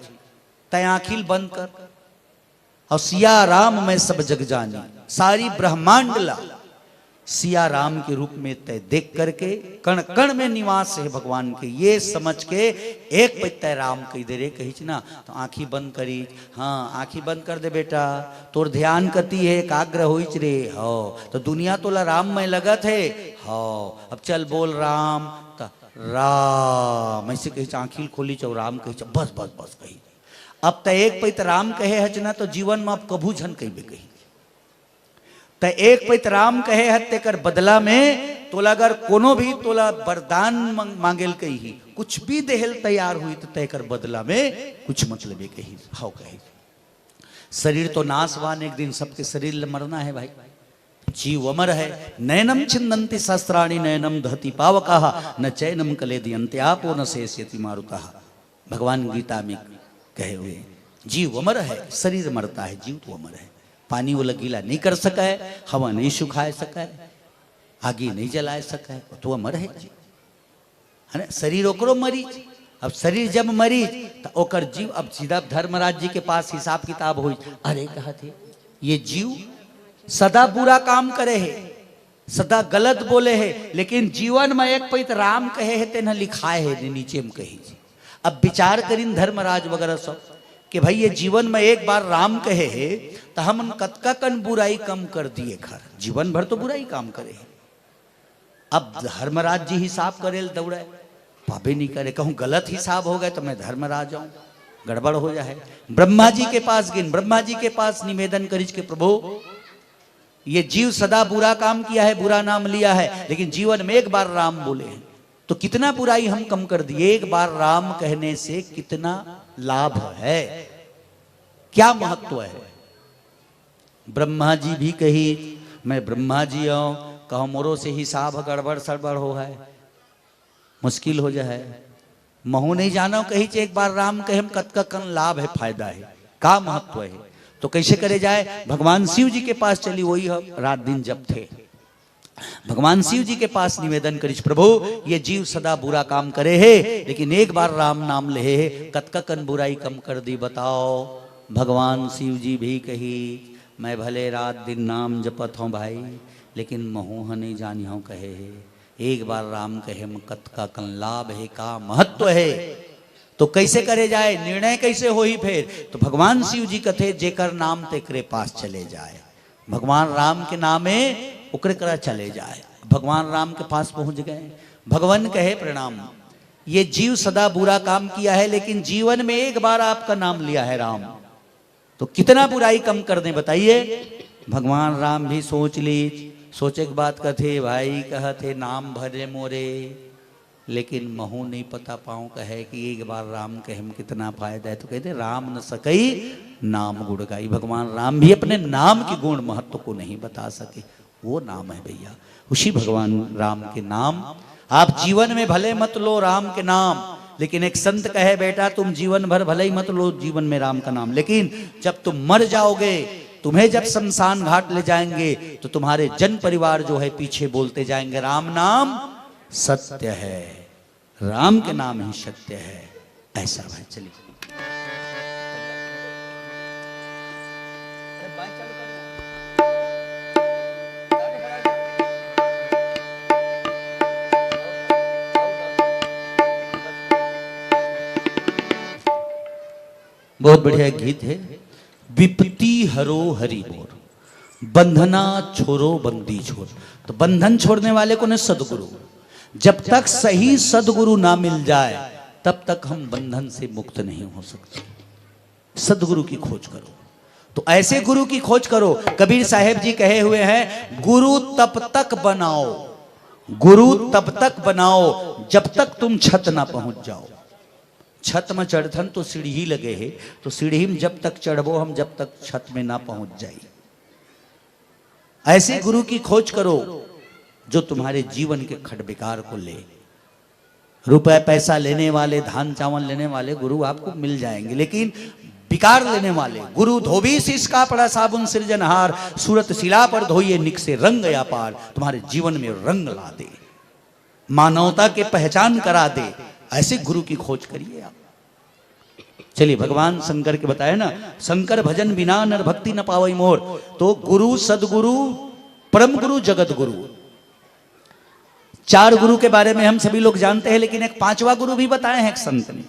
तय आँखी ल बंद कर। और सिया राम मैं सब जग जानी, सारी ब्रह्मांड ला सिया राम के रूप में तय देख करके, कण कण में निवास है भगवान के, ये समझ के एक पइत तय राम कही दे रे कहिच ना। तो आँखी बंद करी, हाँ, आँखी बंद कर दे बेटा, तोर ध्यान कति है, एकाग्र होइच रे, हो, तो दुनिया तोला राम में लगत है, हो, अब चल बोल राम, त राम, ऐसे कही, आँखी खोली चौ राम कही, बस, बस, बस कही। अब त एक पइत राम कहे हच ना, तो जीवन में अब कभू झन कहिबे कही। त एक पइत राम कहे हच, तेकर बदला में तोला अगर कोनो भी तोला वरदान मांग-, मांगेल कही, कुछ भी देहेल तैयार हुई, तो तेकर बदला में कुछ मत लेबे कही, हव कही। शरीर तो नाशवान, एक दिन सबके शरीर ल मरना है भाई। जीव अमर है। नैनम छिंदंति शस्त्राणि नैनम दहति पावकाः, न चैनम कलेदयंति आपो न शेष्यति मारुतः। भगवान गीता में कहे हुए, जीव अमर है, शरीर मरता है, जीव तो अमर है। पानी ओला गीला नहीं कर सका है, हवा नहीं सुखा सका है, आगी नहीं जला सका है, वो तो अमर है जीव। है ना? शरीर ओकरो मरीच। अब शरीर जब मरीच, त ओकर जीव, अब सीधा धर्मराज जी के पास हिसाब किताब होई। अरे, कहत हे, ये जीव सदा बुरा काम करे हे, सदा गलत बोले हे, लेकिन जीवन में एक पइत राम कहे हे, तेन लिखाए हे, नीचे में कही। अब विचार करिन धर्मराज वगैरह सब कि भाई, ये जीवन में एक बार राम कहे हे, त हमन कतका कन बुराई कम कर दिए, घर जीवन भर तो बुराई काम करे हे। अब धर्मराज जी हिसाब करे ल दौड़े, पाबे नहीं करे, कहूँ गलत हिसाब हो गए तो मैं धर्मराज आऊँ, गड़बड़ हो जाए। ब्रह्मा जी के पास गिन, ब्रह्मा जी के पास निवेदन करिच के, प्रभु, ये जीव सदा बुरा काम किया है, बुरा नाम लिया है, लेकिन जीवन में एक बार राम बोले हैं, तो कितना बुराई हम कम कर दिए। एक बार राम कहने से कितना लाभ है, क्या महत्व है? ब्रह्मा जी भी कही, मैं ब्रह्मा जी आऊं, कहो मोरो से हिसाब गड़बड़ सड़बड़ हो है, मुश्किल हो जाए। महू नहीं जानो कही, एक बार राम कहे हम कतका कन लाभ है, फायदा है, का महत्व है। तो कैसे करे जाए? भगवान शिव जी के पास चली, वही हम रात दिन जपथे। भगवान शिव जी के पास निवेदन करिस, प्रभु, ये जीव सदा बुरा काम करे हे, लेकिन एक बार राम नाम लेहे हे, कतका कन बुराई कम कर दी, बताओ। भगवान शिव जी भी कही, मैं भले रात दिन नाम जपत हूँ भाई, लेकिन महूं ह नहीं जानिहंव कहे हे। एक बार राम कहे म कतका कन लाभ हे, का महत्व हे, तो कैसे करे जाए, निर्णय कैसे होही? फिर तो भगवान शिव जी कथे, "जेकर नाम तेकरे पास चले जाए।" भगवान राम के नाम हे, ओकरे करा चले जाए। भगवान राम के पास पहुंच गए। भगवान कहे, "प्रणाम, ये जीव सदा बुरा काम किया है, लेकिन जीवन में एक बार आपका नाम लिया है राम, तो कितना बुराई कम कर दें, बताइए।" भगवान राम भी सोच लीज, सोचे के बाद कथे, "भाई कहत हे नाम भरे मोरे, लेकिन महूं नहीं पता पाऊं कहे कि एक बार राम कहे म कितना फायदा है।" तो कहते, "राम न सकई नाम गुण गाई।" भगवान राम भी अपने नाम के गुण महत्व को नहीं बता सके। वो नाम है भैया, उसी भगवान राम के नाम। आप जीवन में भले मत लो राम के नाम, लेकिन एक संत कहे, "बेटा, तुम जीवन भर भले ही मत लो जीवन में राम का नाम, लेकिन जब तुम मर जाओगे, तुम्हें जब शमशान घाट ले जाएंगे, तो तुम्हारे जन परिवार जो है पीछे बोलते जाएंगे, 'राम नाम सत्य है, राम के नाम ही सत्य है।'" ऐसा भाई, चलिए। बहुत बढ़िया गीत है। "विपत्ति हरो हरि मोर, बंधना छोरो बंदी छोर।" तो बंधन छोड़ने वाले कौन है? सदगुरु। जब तक सही सदगुरु ना मिल जाए, तब तक हम बंधन से मुक्त नहीं हो सकते। सदगुरु की खोज करो, तो ऐसे गुरु की खोज करो। कबीर साहेब जी कहे हुए हैं, "गुरु तब तक बनाओ, गुरु तब तक बनाओ, जब तक तुम छत ना पहुंच जाओ।" छत में चढ़थन तो सीढ़ी लगे हे, तो सीढ़ी में जब तक चढ़बो हम, जब तक छत में ना पहुंच जाई। ऐसे गुरु की खोज करो जो तुम्हारे जीवन के खड विकार को ले। रुपए पैसा लेने वाले, धान चावल लेने वाले गुरु आपको मिल जाएंगे, लेकिन विकार लेने वाले गुरु, "धोबी शीश कापड़ा साबुन सिरजनहार, सूरत सिला पर धोइए निकसे रंग अपार", तुम्हारे जीवन में रंग ला दे, मानवता के पहचान करा दे, ऐसे गुरु की खोज करिए आप। चलिए, भगवान शंकर के बताया ना, "शंकर भजन बिना नर भक्ति न पावई मोर।" तो गुरु, सदगुरु, परम गुरु, जगत गुरु, चार गुरु के बारे में हम सभी लोग जानते हैं, लेकिन एक पांचवा गुरु भी बताए हैं एक संत ने।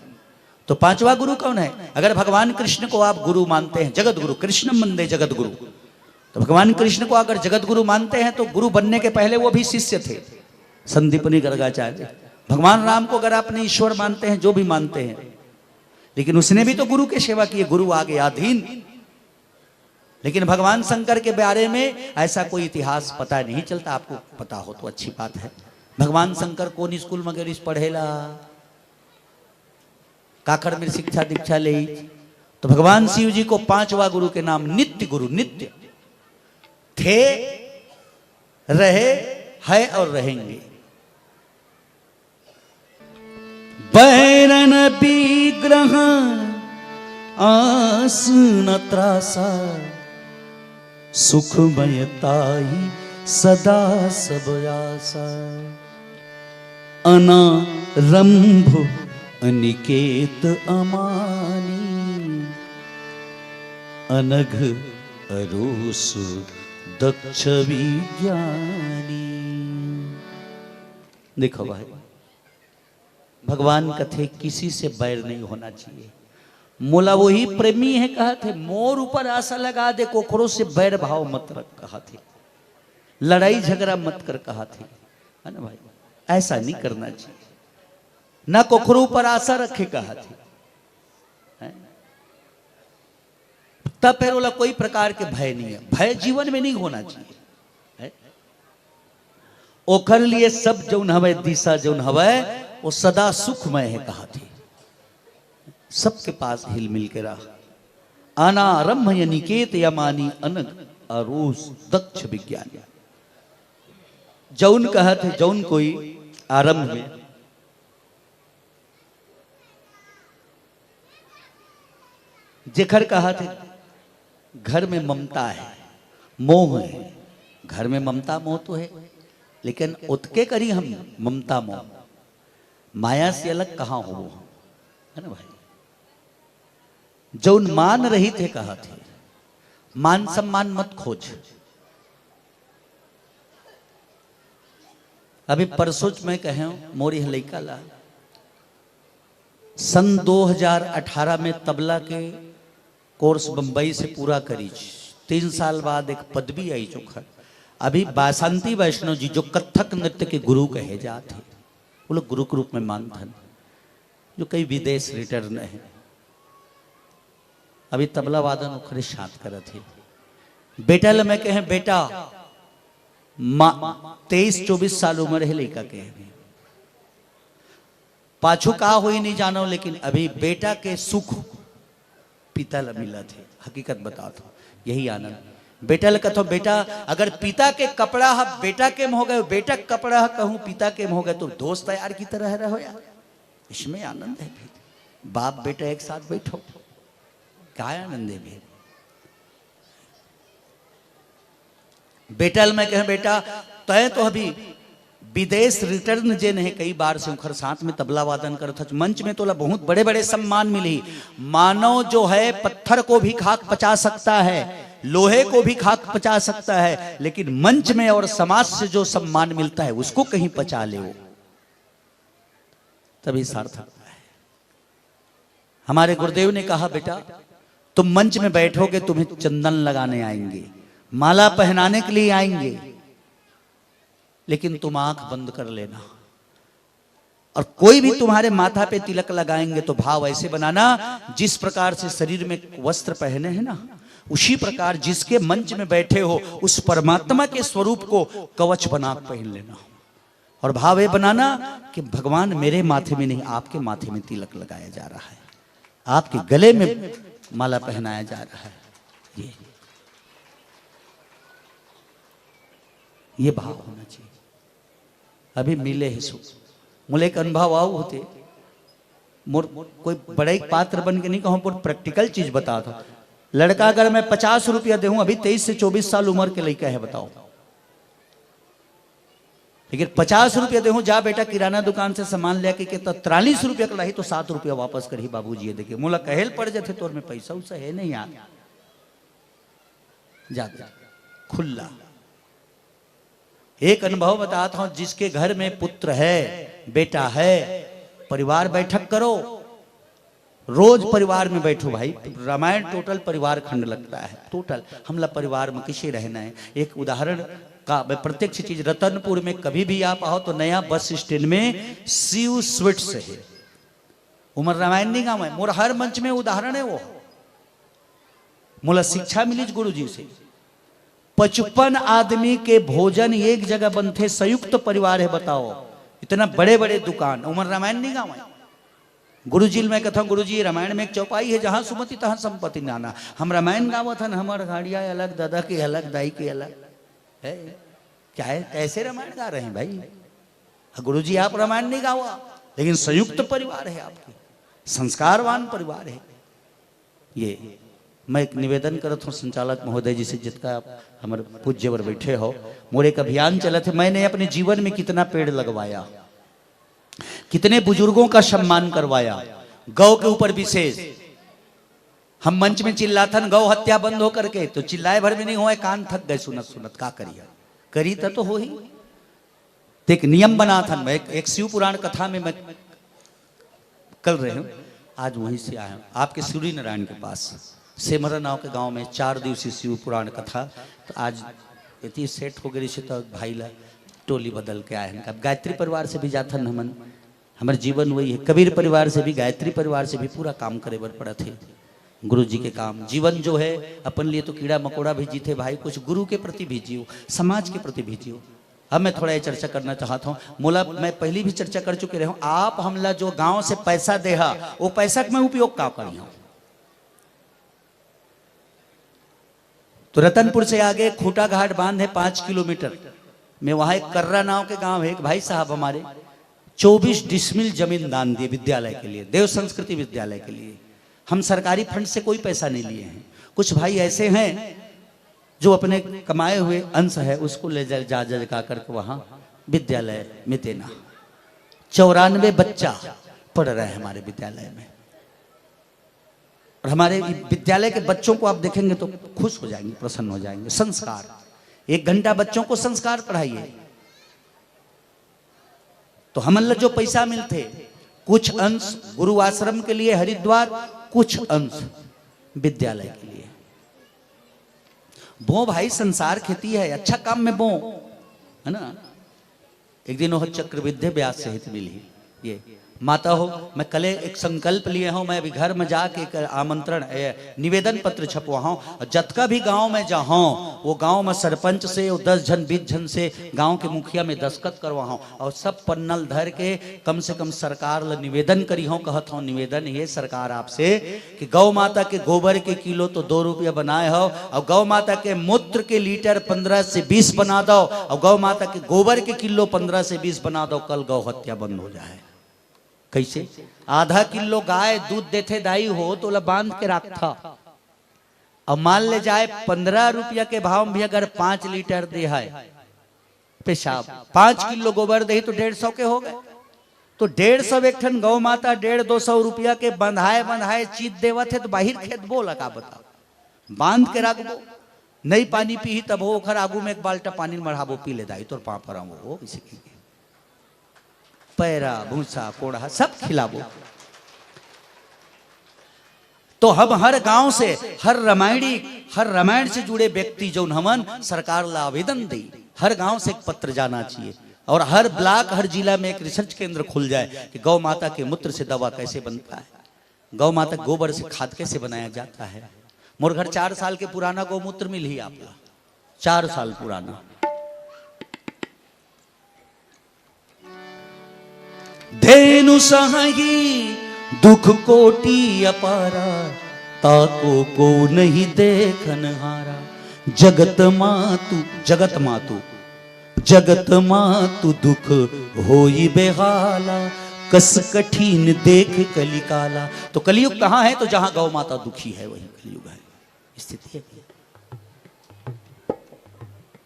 तो पांचवा गुरु कौन है? अगर भगवान कृष्ण को आप गुरु मानते हैं, जगत गुरु, "कृष्णम वंदे जगत गुरु", तो भगवान कृष्ण को अगर जगत गुरु मानते हैं, तो गुरु बनने के पहले वो भी शिष्य थे, संदीपनी गर्गाचार्य। भगवान राम को अगर आपने ईश्वर मानते हैं, जो भी मानते हैं, लेकिन उसने भी तो गुरु की सेवा की, गुरु आज्ञाधीन। लेकिन भगवान शंकर के बारे में ऐसा कोई इतिहास पता नहीं चलता। आपको पता हो तो अच्छी बात है। भगवान शंकर कौन स्कूल में गए पढ़ेला, काखर में शिक्षा दीक्षा ले, तो भगवान शिव जी को पांचवा गुरु के नाम नित्य गुरु, नित्य थे, रहे, है और रहेंगे। बैरन विग्रह आसन त्रासा, सुखमय ताहि सदा सब आसा। अनारंभ अनिकेत अमानी, अनघ अरोस दक्ष विज्ञानी। देखो भाई, भगवान कथे किसी से बैर नहीं होना चाहिए। मोला वही प्रेमी है कहत हे, मोर ऊपर आशा लगा दे, कोखरो से बैर भाव मत रख कहत हे, लड़ाई झगड़ा मत कर कहत हे, है ना भाई? ऐसा नहीं करना चाहिए, ना कोखरो ऊपर आशा रखे कहत हे, हैं? तब फिर ओला कोई प्रकार के भय नहीं है, भय जीवन में नहीं होना चाहिए, है? ओखर लिए सब जौन हवय, दिशा जौन हवय, वो सदा सुखमय है, कहा थे। सबके पास हिल मिल के रह। अनारंभ अनिकेत अमानी, अनघ अरोस दक्ष विज्ञानी। जौन कहत हे, जौन कोई आरंभ में जेखर कहा थे, घर में ममता है, मोह है। घर में ममता मोह तो है, लेकिन ओतके करी हम ममता मोह, माया से अलग कहाँ हो हम, है ना भाई? जौन मान रहित हे कहा थे, मान सम्मान मत खोज। अभी परसों च मैं कहे, मोर यह लइका ला सन दो हज़ार अठारह में तबला के कोर्स बम्बई से पूरा करीच। तीन साल बाद एक पदवी आई चोखर। अभी बासंती वैष्णव जी, जो कथक नृत्य के गुरु कहे जात हे, वो लोग गुरु के रूप में मानथन, जो कई विदेश रिटर्न है। अभी तबला वादन ओखरे साथ करत हे। बेटा ल मैं कहे, बेटा, मा-, तेईस चौबीस साल उम्र है लइका के। पाछू का होई नहीं जानो, लेकिन अभी बेटा के सुख पिता ल मिलत हे। हकीकत बतावत हो, यही आनंद। बेटा ल कथो, बेटा, अगर पिता के कपड़ा ह बेटा के में हो गए, बेटा के कपड़ा ह कहूँ पिता के में हो गए, तो दोस्त यार की तरह रहो यार, इसमें आनंद है। फिर बाप बेटा एक साथ बैठो, का आनंद है फिर? बेटा ल मैं कहे, बेटा, तय तो अभी विदेश रिटर्न जे नहीं, कई बार से उखर साथ में तबला वादन करत हच, मंच में तोला बहुत बड़े बड़े सम्मान मिली। मानव जो है पत्थर को भी खाक पचा सकता है, लोहे को भी खाक पचा सकता है, लेकिन मंच में और समाज से जो सम्मान मिलता है उसको कहीं पचा ले, वो तभी सार्थक है। हमारे गुरुदेव ने कहा, बेटा, तुम मंच में बैठोगे, तुम्हें चंदन लगाने आएंगे, माला पहनाने के लिए आएंगे, लेकिन तुम आंख बंद कर लेना। और कोई भी तुम्हारे माथा पे तिलक लगाएंगे तो भाव ऐसे बनाना, जिस प्रकार से शरीर में वस्त्र पहने हैं ना, उसी प्रकार जिसके मंच में बैठे हो, उस परमात्मा के स्वरूप को कवच बना के पहन लेना। और भाव ये बनाना कि भगवान मेरे माथे में नहीं, आपके माथे में तिलक लगाया जा रहा है, आपके गले में माला पहनाया जा रहा है। ये, ये भाव होना चाहिए। अभी मिले ही सुख। मोला एक अनुभव आऊ होते, मोर कोई बड़े पात्र बन के नहीं कहूँ, पर प्रैक्टिकल चीज बता था। लड़का अगर मैं पचास रुपया देहूँ, अभी तेईस से चौबीस साल उम्र के लइका है, बताओ, लेकिन पचास रुपया देहूँ, जा बेटा किराना दुकान से सामान लेके के, तो तिरालीस रुपया का लाही तो सात रुपया वापस करही बाबूजी, ये देखे। मोला कहेल पड़ जाते, तोर में पैसा उसा है नहीं यार, जा दे, खुल्ला। एक अनुभव बताता हूँ, जिसके घर में पुत्र है, बेटा है, परिवार बैठक करो, रोज परिवार में बैठो भाई। रामायण टोटल परिवार खंड लगता है, टोटल। हमला परिवार में किसे रहना है? एक उदाहरण का मैं प्रत्यक्ष चीज, रतनपुर में कभी भी आप आओ तो नया बस स्टैंड में शिव स्वीट्स है। उमर रामायण नहीं गाँव है, मोर हर मंच में उदाहरण है वो। मोला शिक्षा मिलीच गुरु जी से। पचपन आदमी के भोजन एक जगह बनथे, संयुक्त परिवार है, बताओ, इतना बड़े बड़े दुकान। उमर रामायण नहीं गाँव है। गुरु जी ल मैं कथौं, गुरु जी, रामायण में एक चौपाई है, जहाँ सुमति तहाँ संपत्ति नाना। हम रामायण गावत हन, हमर गाड़िया अलग, दादा के अलग, दाई के अलग है। क्या है, कैसे रामायण गा रहे हैं भाई? गुरु जी, आप रामायण नहीं गावा, लेकिन संयुक्त परिवार है आपके, संस्कारवान परिवार है। ये मैं एक निवेदन करत हूँ संचालक महोदय जी से, जितका आप हमर पूज्य वर बैठे हो, मोर एक अभियान चलत है, मैंने अपने जीवन में कितना पेड़ लगवाया, कितने बुजुर्गों का सम्मान करवाया, गौ के ऊपर विशेष। हम मंच में चिल्लाथन गौ हत्या बंद हो करके, तो चिल्लाए भर में नहीं होए, कान थक गए सुनत सुनत, का करिए, करी त तो हो ही। तो एक नियम बनाथन, मैं एक, एक शिव पुराण कथा में मैं कल रहे हूँ, आज वहीं से आया हूँ, आपके सूर्य नारायण के पास, सेमरा नाव के गांव में चार दिवसीय शिव पुराण कथा। तो आज इतनी सेट हो गई से, तो भाई ला टोली बदल के आए हैं। अब गायत्री परिवार से भी जाथन हमन, हमर जीवन वही है, कबीर परिवार से भी, गायत्री परिवार से भी पूरा काम करे बर पड़त है। गुरु जी के काम, जीवन जो है, अपन लिए तो कीड़ा मकोड़ा भी जीथे भाई, कुछ गुरु के प्रति भी जियो, समाज के प्रति भी जियो। अब मैं थोड़ा ये चर्चा करना चाहता हूँ, मोला, मैं पहली भी चर्चा कर चुके रहे हूँ, आप हमला जो गांव से पैसा देहा, वो पैसा के मैं उपयोग का करी हूँ? तो रतनपुर से आगे खूंटा घाट बांध है पाँच किलोमीटर में, वहां एक कर्रा नाव के गांव है, एक भाई साहब हमारे चौबीस डिसमिल जमीन दान दिए विद्यालय के लिए, देव संस्कृति विद्यालय के लिए। हम सरकारी फंड से कोई पैसा नहीं लिए हैं। कुछ भाई ऐसे हैं जो अपने कमाए हुए अंश है, उसको ले जा, जा, जा, जा करके वहां विद्यालय में देना। चौरानवे बच्चा पढ़ रहे हैं हमारे विद्यालय में। और हमारे विद्यालय के बच्चों को आप देखेंगे तो खुश हो जाएंगे, प्रसन्न हो जाएंगे। संस्कार, एक घंटा बच्चों को संस्कार पढ़ाइए। तो हमन ला जो पैसा मिलथे, कुछ अंश गुरु आश्रम के लिए हरिद्वार, कुछ अंश विद्यालय के लिए। बो भाई, संसार खेती है, अच्छा काम में बो, है ना। एक दिन वो चक्रवृद्धि ब्याज सहित मिली। ये माता हो, मैं कले एक संकल्प लिए हूँ, मैं अभी घर में जाके एक आमंत्रण, ए, निवेदन पत्र छपवाहूँ, और जतका भी गांव में जाहूँ, वो गांव में सरपंच से, वो दस झन, बीस झन से, गांव के मुखिया में दस्तखत करवाहूँ, और सब पन्ना ल धर के कम से कम सरकार ल निवेदन करिहूँ, कहत हूँ निवेदन ये सरकार आपसे कि गौ माता के गोबर के किलो तो दो रुपया बनाए हो, और गौ माता के मूत्र के लीटर पन्द्रह से बीस बना दो, और गौ माता के गोबर के किलो पन्द्रह से बीस बना दो, कल गौ हत्या बंद हो जाए। कैसे? आधा किलो गाय दूध देथे दाई हो, तो ओला बांध के रखथा। अब मान ले जाए, पन्द्रह रुपया के भाव में भी अगर पाँच लीटर दे है पेशाब, पाँच किलो गोबर दे तो डेढ़ सौ के हो गए। तो डेढ़ सौ एक ठन गौ माता, डेढ़ दो सौ रुपया के बंधाए बंधाए चीज देवत है, तो बाहिर खेदबो ला का बताओ, बांध के रखबो, नहीं पानी पीही तब हो, ओखर आगू में एक बाल्टा पानी मढ़ाबो, पी ले दाई, तोर पाँव परम हो, इसे की पैरा, भूसा, कोड़हा सब खिलाबो। तो हम हर गांव से, हर रामायणी, हर रामायण से जुड़े व्यक्ति जौन हमन, सरकार ला आवेदन दे, हर गांव से एक पत्र जाना चाहिए, और हर ब्लॉक, हर जिला में एक रिसर्च केंद्र खुल जाए कि गौ माता के मूत्र से दवा कैसे बनता है, गौ माता गोबर से खाद कैसे बनाया जाता है। मोर घर चार साल के पुराना गौमूत्र मिलही आप ला, चार साल पुराना। धेनु सहाई दुख कोटि अपारा, ताको को नहीं देखन हारा। जगत मातु, जगत मातु, जगत मातु दुख होई बेहाला, कस कठिन देख कलिकाला। तो कलयुग कहाँ है? तो जहां गौ माता दुखी है, वही कलयुग है, स्थिति है।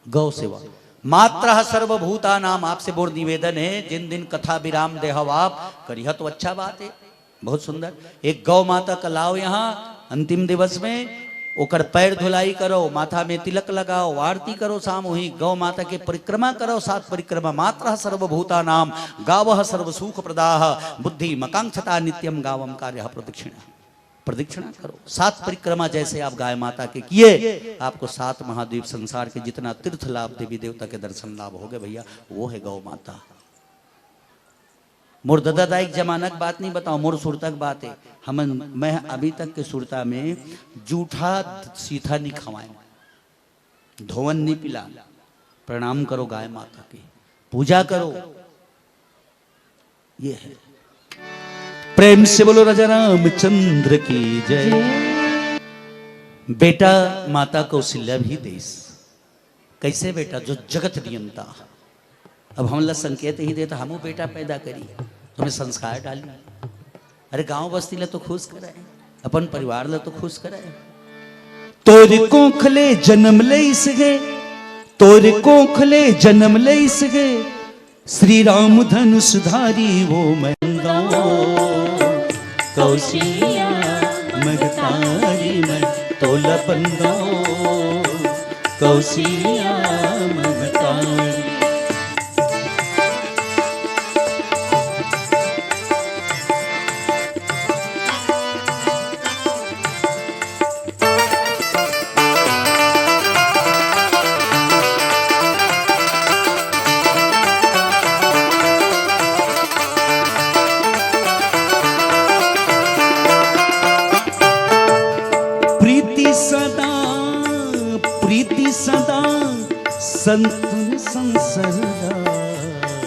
गौ सेवा। मात्रः सर्वभूतानाम, आपसे मोर निवेदन है, जिन दिन कथा विराम देहव आप, करिह तो अच्छा बात है, बहुत सुंदर। एक गौ माता का लाओ यहाँ अंतिम दिवस में, ओकर पैर धुलाई करो, माथा में तिलक लगाओ, आरती करो, सामूहिक गौ माता के परिक्रमा करो, सात परिक्रमा। मात्रः सर्वभूतानाम गावः सर्वसुखप्रदाः, बुद्धिमकांक्षता नित्यं गावं कार्यः प्रदक्षिणः। प्रदक्षिणा करो, सात परिक्रमा जैसे आप गाय माता के किए, आपको सात महाद्वीप संसार के जितना तीर्थ लाभ, देवी देवता के दर्शन लाभ हो गए भैया, वो है गौ माता। मोर ददा दाई के जमाना के बात नहीं बताओ, मोर सुरता के बात है। हमन, मैं अभी तक के सुरता में जूठा सीथा नहीं खवाए, धोवन नहीं पिला। प्रणाम करो गाय माता की, पूजा करो। ये है। प्रेम से बोलो राजा रामचंद्र की जय। बेटा माता कौशल्या भी देस। कैसे बेटा? जो जगत नियंता। अब हमला संकेत ही देता, हमू बेटा पैदा करी, तुम्हें संस्कार डाली। अरे गांव बस्ती ला तो खुश करे, अपन परिवार ला तो खुश करे। तोर कोख ले जन्म लेइस गे, तोर कोख ले जन्म लेइस गे, श्री राम धनुष धारी वो मैं गाऊं। कौशिया मगतारी मैं तोला बंदाऊं, कौशिया मगतारी। प्रीति सदा, प्रीति सदा संतन संसरगा।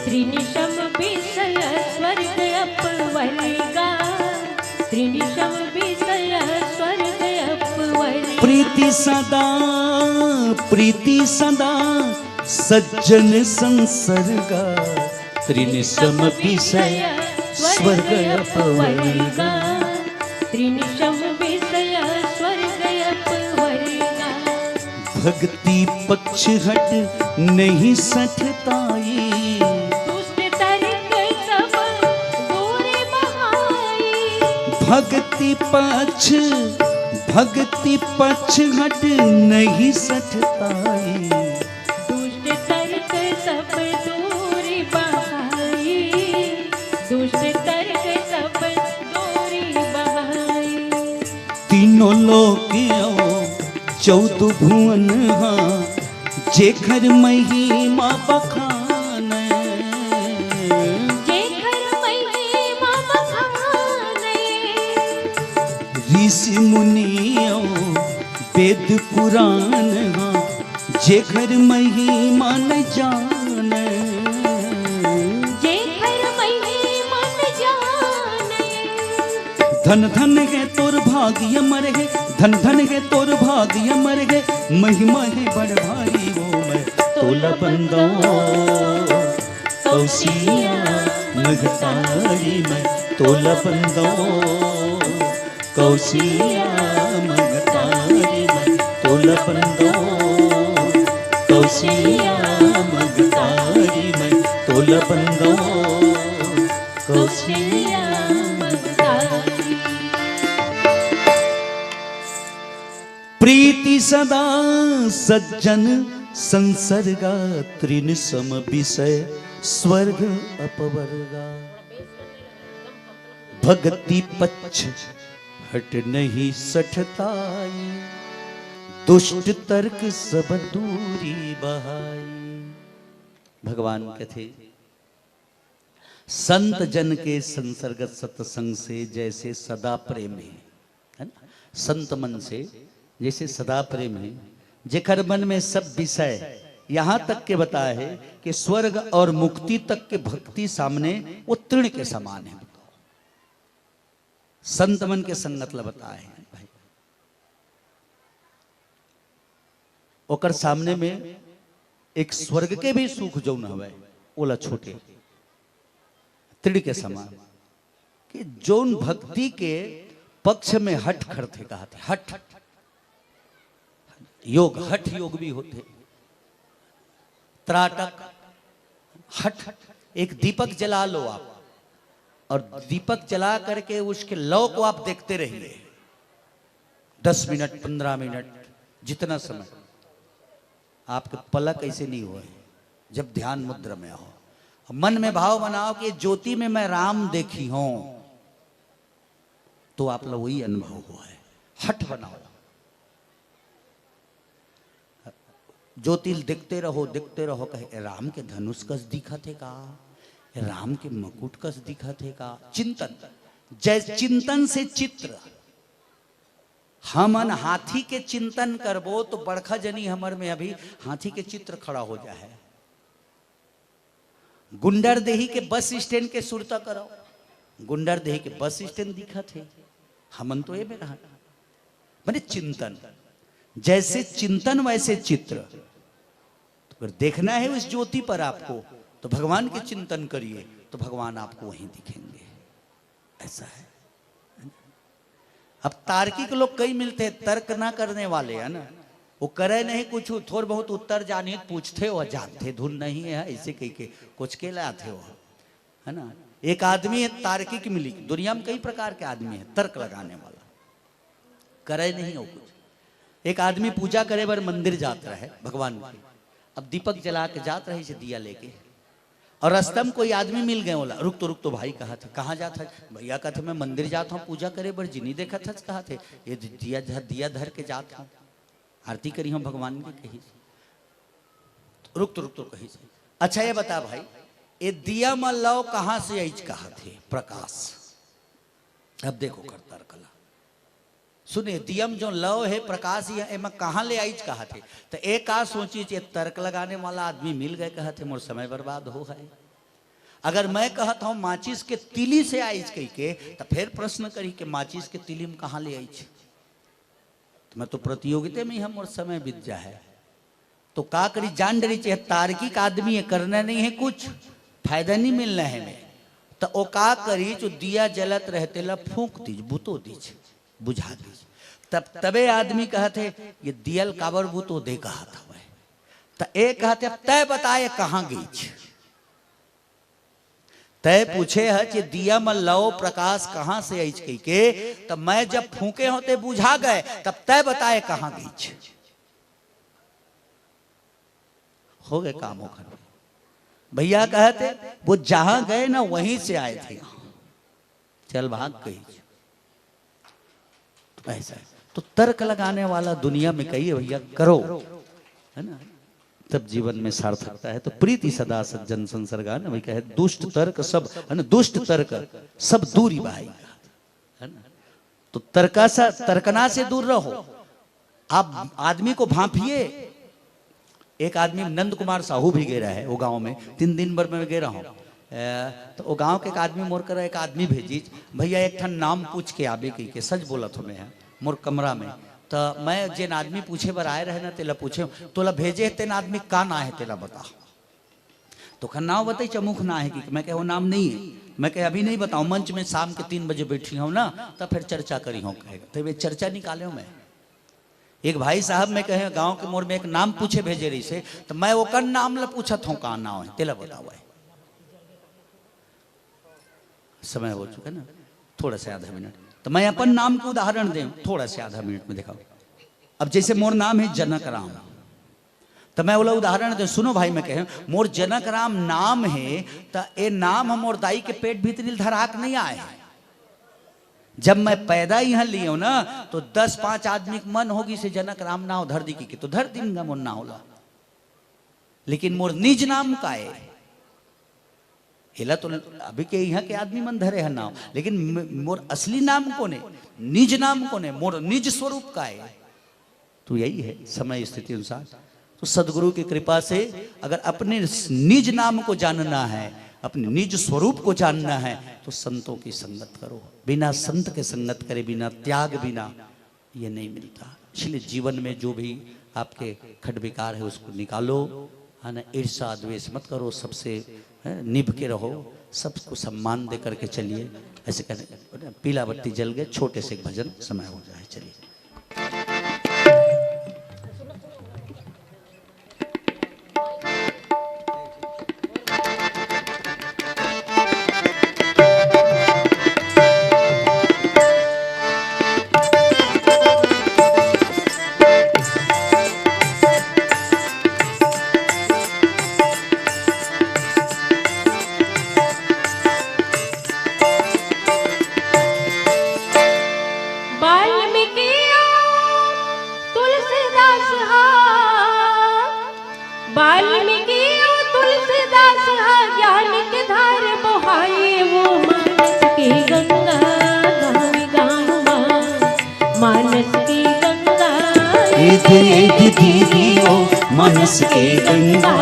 त्रिनिशम विषय स्वर्ग अपवर्गा। त्रिनिशम विषय स्वर्ग अपवर्गा। प्रीति सदा, प्रीति सदा सज्जन संसर्गा। त्रिनिशम विषय स्वर्ग अपवर्गा। त्रिनिशम विषय स्वर्ग अपवर्गा। भक्ति पक्ष हट नहीं सठताई। दुष्ट तर्क सब दूर बहाई। भक्ति पक्ष, भक्ति पक्ष हट नहीं सठताई। दुष्ट तर्क सब दूर बहाई। तीनों लोक अउ चौदह भुवन हा, जेखर महिमा बखान। जेखर महिमा बखान। ऋषि मुनि अउ वेद पुराण हा, जेखर महिमा न जान। जेखर महिमा न जान। धन धन हे तोर भाग अमर हे, धन धन हे तोर भाग अमर हे, महिमा हे बड़ भारी ओ मैं तोला बंदो। कौशिया महतारी मैं तोला बंदो। कौशिया महतारी मैं तोला बंदो। कौशिया महतारी मैं तोला बंदो। कौशिया महतारी। प्रीति सदा सज्जन संसर्गा, तृण सम विषय स्वर्ग अपवर्गा। भक्ति पच्छ हट नहीं सठताई, दुष्ट तर्क सब दूरी बहाई। भगवान कथे, संत जन के संसर्गत सत्संग से जैसे सदा प्रेम हे, है ना? संत मन से जैसे सदा प्रेम हे, जेकर मन में सब विषय, यहाँ तक के बताए हे कि स्वर्ग और मुक्ति तक के भक्ति सामने वो तृण के समान हे। संत मन के संगत ला बताए हे भाई, ओकर सामने में एक स्वर्ग के भी सुख जौन हवय, ओला छूटे, तृण के समान। कि जौन भक्ति के पक्ष में हठ खड़थे, कहाथे हठ योग, हठ योग भी होथे। त्राटक, हठ, एक दीपक जला लो आप, और दीपक जला करके उसके लौ को आप देखते रहिए, दस मिनट, पन्द्रह मिनट, जितना समय, आपके पलक ऐसे नहीं हुए जब ध्यान मुद्रा में हो। मन में भाव बनाओ कि ज्योति में मैं राम देखी हूं, तो आप ला वही अनुभव हुआ है। हठ बनाओ, ज्योति देखते रहो, देखते रहो, कहे, "ए, राम के धनुष कस दिखत हे का? ए, राम के मुकुट कस दिखत हे का?" चिंतन, जय चिंतन से चित्र। हमन हाथी के चिंतन करबो तो बड़खा जनी हमर में अभी हाथी के चित्र खड़ा हो जाए। गुंडरदेही के बस स्टैंड के सुरता करो, गुंडरदेही के बस स्टैंड दिखत हे, हमन तो ए में रहन। माने चिंतन, जैसे चिंतन वैसे चित्र। तो अगर देखना है उस ज्योति पर आपको, तो भगवान के चिंतन करिए, तो भगवान आपको वहीं दिखेंगे। ऐसा है। अब तार्किक लोग कई मिलते हैं, तर्क ना करने वाले, है ना, वो करे नहीं कुछ, थोड़ बहुत उत्तर जाने पूछते हो, जानते धुन नहीं है, ऐसे कह के कुछ के लाते हो, है ना। एक आदमी है तार्किक मिली, दुनिया में कई प्रकार के आदमी है तर्क लगाने वाला, करे नहीं हो कुछ। एक आदमी पूजा करे बर मंदिर जात रहे भगवान के, अब दीपक जला के जात रहे से दिया लेके, और रास्ता में कोई आदमी मिल गए, बोला, "रुक तो, रुक तो भाई," कहा था, "कहाँ जात है?" भैया कहते, "मैं मंदिर जात हूँ पूजा करे बर, जिनी देखत हस," कहा थे, "ये दिया धर, दिया धर के जात हूँ, आरती करी हूँ भगवान की," कही। "रुक तो, रुक तो," कही। "अच्छा ये बता भाई, ये दिया म लौ कहाँ से आइच?" कहा थे, "प्रकाश।" अब देखो करतर कला, सुने, दियम जो लौ हे, प्रकाश ही हे, एमा कहाँ ले आइच कहा थे। तो एक आ सोची, जे तर्क लगाने वाला आदमी मिल गए कहा थे, मोर समय बर्बाद हो है। अगर मैं कहत हूँ माचिस के तिली से आइच कही के, तो फिर प्रश्न करी कि माचिस के तिली में कहाँ ले आइच? तो मैं तो प्रतियोगिता में ही हम, मोर समय बीत जा है। तो का करी, जान डरी, चाहे तार्किक आदमी है, करना नहीं है कुछ, फायदा नहीं मिलना है में। तो वो का करी, जो दिया जलत रहते ला फूंक दीज, बुतो दीज, बुझा दीज। तब तबे आदमी कहत है, "ये दियल काबर बुतो दे?" कहत हवय। त ए कहत है, "तय बताए कहाँ गईच?" तय पूछे है कि दिया म लौ प्रकाश कहाँ से आइच कही के, तब मैं जब फूंके हो ते बुझा गए, तब तय बताए कहाँ गईच? हो गए काम ओखर। भैया कहते, "वो जहां गए ना, वहीं से आए थे, चल भाग गई।" तो ऐसा है। तो तर्क लगाने वाला दुनिया में कहिए भैया, करो, है ना, तब जीवन में सार्थकता है। तो प्रीति सदा सज्जन संसर्गा, ना वही कहे, दुष्ट तर्क सब, है ना, दुष्ट तर्क सब दूरी भाई, है ना। तो तर्का से, तर्कना से दूर रहो। आप आदमी को भांपिए। एक आदमी, नंद कुमार साहू भी गे रहे वो गांव में, तीन दिन भर में गे रहा हूँ। ए, तो वो गांव के एक आदमी मोर करा, एक आदमी भेजी, "भैया, एक ठन नाम पूछ के आबे," कही के, सच बोलत हूँ मैं, मोर कमरा में। तो मैं जेन आदमी पूछे बर आए रहे ना, तेला पूछे, "तोला भेजे हे तेन आदमी का ना हे, तेला बता।" तो खन नाव बताई, चमुख ना हे कि मैं कहे, "वो नाम नहीं है।" मैं कहे, "अभी नहीं बताऊँ, मंच में शाम के तीन बजे बैठी हूँ ना, तब फिर चर्चा करी हूँ," कहेगा। तो वे चर्चा निकाले हूँ मैं। एक भाई साहब, मैं कहे, गांव के मोर में एक नाम पूछे भेजे रही से, तो मैं ओकर नाम ला पूछत हूँ, "का नाव है, तेला बताओ है।" समय हो चुका ना, थोड़ा सा आधा मिनट। तो मैं अपन नाम के उदाहरण दें, थोड़ा सा आधा मिनट में दिखाओ। अब जैसे मोर नाम है जनक राम, तो मैं ओला उदाहरण दे, सुनो भाई, मैं कहे, मोर जनक राम नाम है, तो ए नाम ह मोर दाई के पेट भीतरी ल धराक नहीं आए है। जब मैं पैदा यहाँ लियो ना, तो दस पांच आदमी के मन होगी से जनक राम नाव धर दी की, तो धर दिन गा मोर नाव ला। लेकिन मोर निज नाम का है? एला तो अभी के यहाँ के आदमी मन धरे है नाव, लेकिन म-, मोर असली नाम कोने, निज नाम कोने, मोर निज स्वरूप का है? तो यही है, समय स्थिति अनुसार। तो सदगुरु की कृपा से अगर अपने निज नाम को जानना है, अपने निज स्वरूप को जानना है, तो संतों की संगत करो। बिना संत के संगत करे, बिना त्याग, बिना ये नहीं मिलता। इसलिए जीवन में जो भी आपके खट विकार है, उसको निकालो, है ना, ईर्ष्या द्वेष मत करो, सबसे, है, निभ के रहो, सबको सम्मान दे करके चलिए। ऐसे कहने, पीला बत्ती जल गए, छोटे से एक भजन समय हो जाए, चलिए। वाल्मीकि अउ तुलसीदास हा, वाल्मीकि अउ तुलसीदास हा, ज्ञान के धार बोहाए वो मानस के गंगा गाँव गाँव मा, मानस के गंगा। ए दे, ए दे दीदी ओ, मानस के गंगा,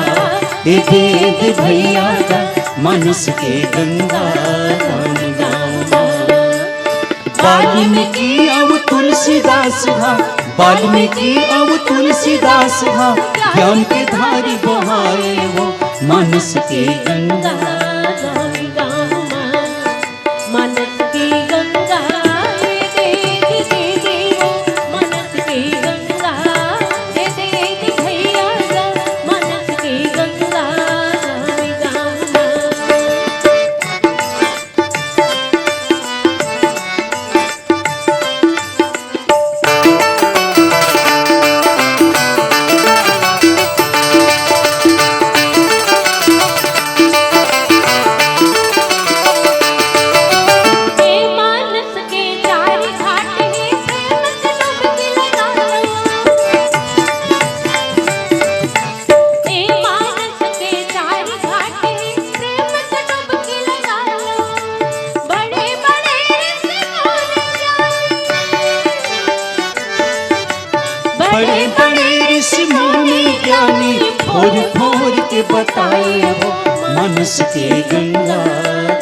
ए दे, ए दे भैया गा, मानस के गंगा गाँव गाँव मा। वाल्मीकि अउ तुलसीदास हा, वाल्मीकि अउ तुलसीदास हा, ज्ञान के धारी बोहाए वो मानस के गंगा। मानस के गंगा, दे दे दे दे वो, मानस के गंगा, दे दे दे भैया गा, मानस के गंगा। बड़े बड़े ऋषि मुनि ज्ञानी, फोर फोर के बताए वो मानस के गंगा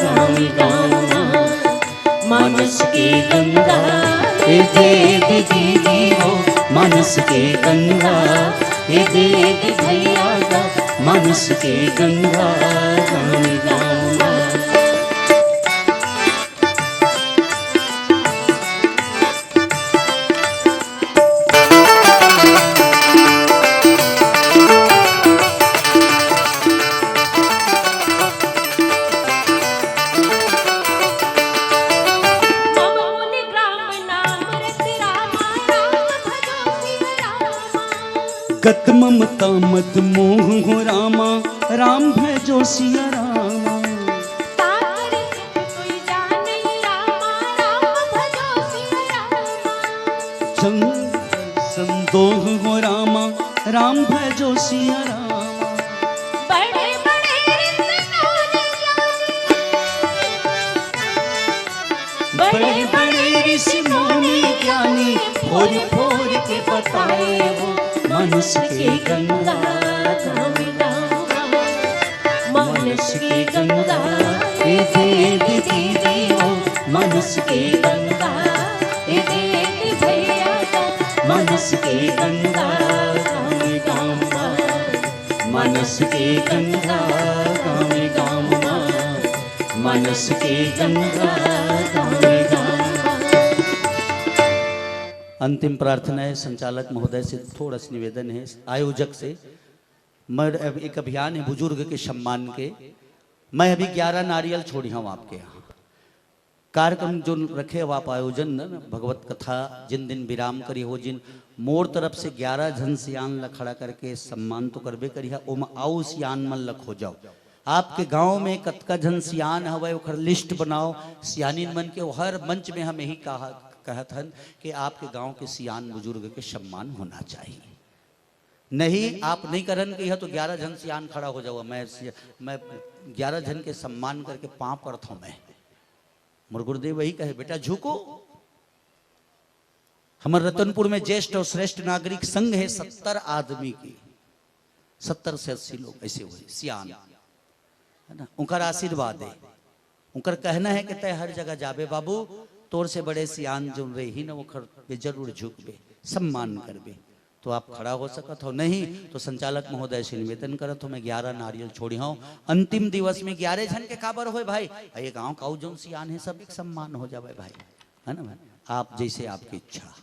गाँव गाँव। मानस के गंगा, ए दे दे दीदी हो, मानस के गंगा, ए दे दे भैया गा, मानस के गंगा गाँव गाँव। गत ममता मद मोह हो रामा, राम भजो सिया रामा। राम भजो सिया राम। बड़े बड़े ऋषि मुनि ज्ञानी, बड़े बड़े ऋषि मुनि ज्ञानी, फोर फोर के बताए वो मानस के गंगा। गाँव गाँव मानस के गंगा। ए दे दे दे दे वो मानस के गंगा। ए दे दे भैया का मानस के गंगा गाँव गाँव मा। मानस के गंगा गाँव गाँव मा। मानस के गंगा गाँव गाँव मा। अंतिम प्रार्थना है, संचालक महोदय से थोड़ा सा निवेदन है, आयोजक से। मैं अब एक अभियान है बुजुर्ग के सम्मान के, मैं अभी ग्यारह नारियल छोड़ी हूँ आपके यहाँ। कार्यक्रम जो रखे हो आप आयोजन न, भगवत कथा जिन दिन विराम करी हो, जिन मोर तरफ से ग्यारह झन सियान ला खड़ा करके सम्मान तो करबे करिहा, ओमा आऊ सियान मन ला खोजव। आपके गांव में कतका झन सियान हवय, ओखर लिस्ट बनाओ। सियानिन मन के हर मंच में हम यही कहा, कहत हन कि आपके गांव के सियान बुजुर्ग के सम्मान होना चाहिए। नहीं, आप नहीं करन कहिया तो ग्यारह झन सियान खड़ा हो जाओ, मैं सिया-, मैं ग्यारह झन के सम्मान करके पाँव पड़त हूँ मैं। मोर गुरुदेव वही कहे, बेटा झुको। हमर रतनपुर में ज्येष्ठ और श्रेष्ठ नागरिक संघ है, सत्तर आदमी की, सत्तर से अस्सी लोग ऐसे हुए सियान, है ना, उनकर आशीर्वाद है। उनकर कहना है कि तय हर जगह जाबे बाबू, तोर से बड़े सियान जो रही ना, वो खर पे जरूर झुकबे, सम्मान करबे। तो आप खड़ा हो सकत हो, नहीं तो संचालक महोदय से निवेदन करत हो, मैं ग्यारह नारियल छोड़ी हूँ। अंतिम दिवस में ग्यारह झन के काबर होए भाई, ये गांव का जौन सियान है सब एक सम्मान हो जावे भाई, है ना भाई? आप जैसे आपकी इच्छा।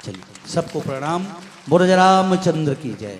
चलिए, सबको प्रणाम। बोलो जय रामचंद्र की जय।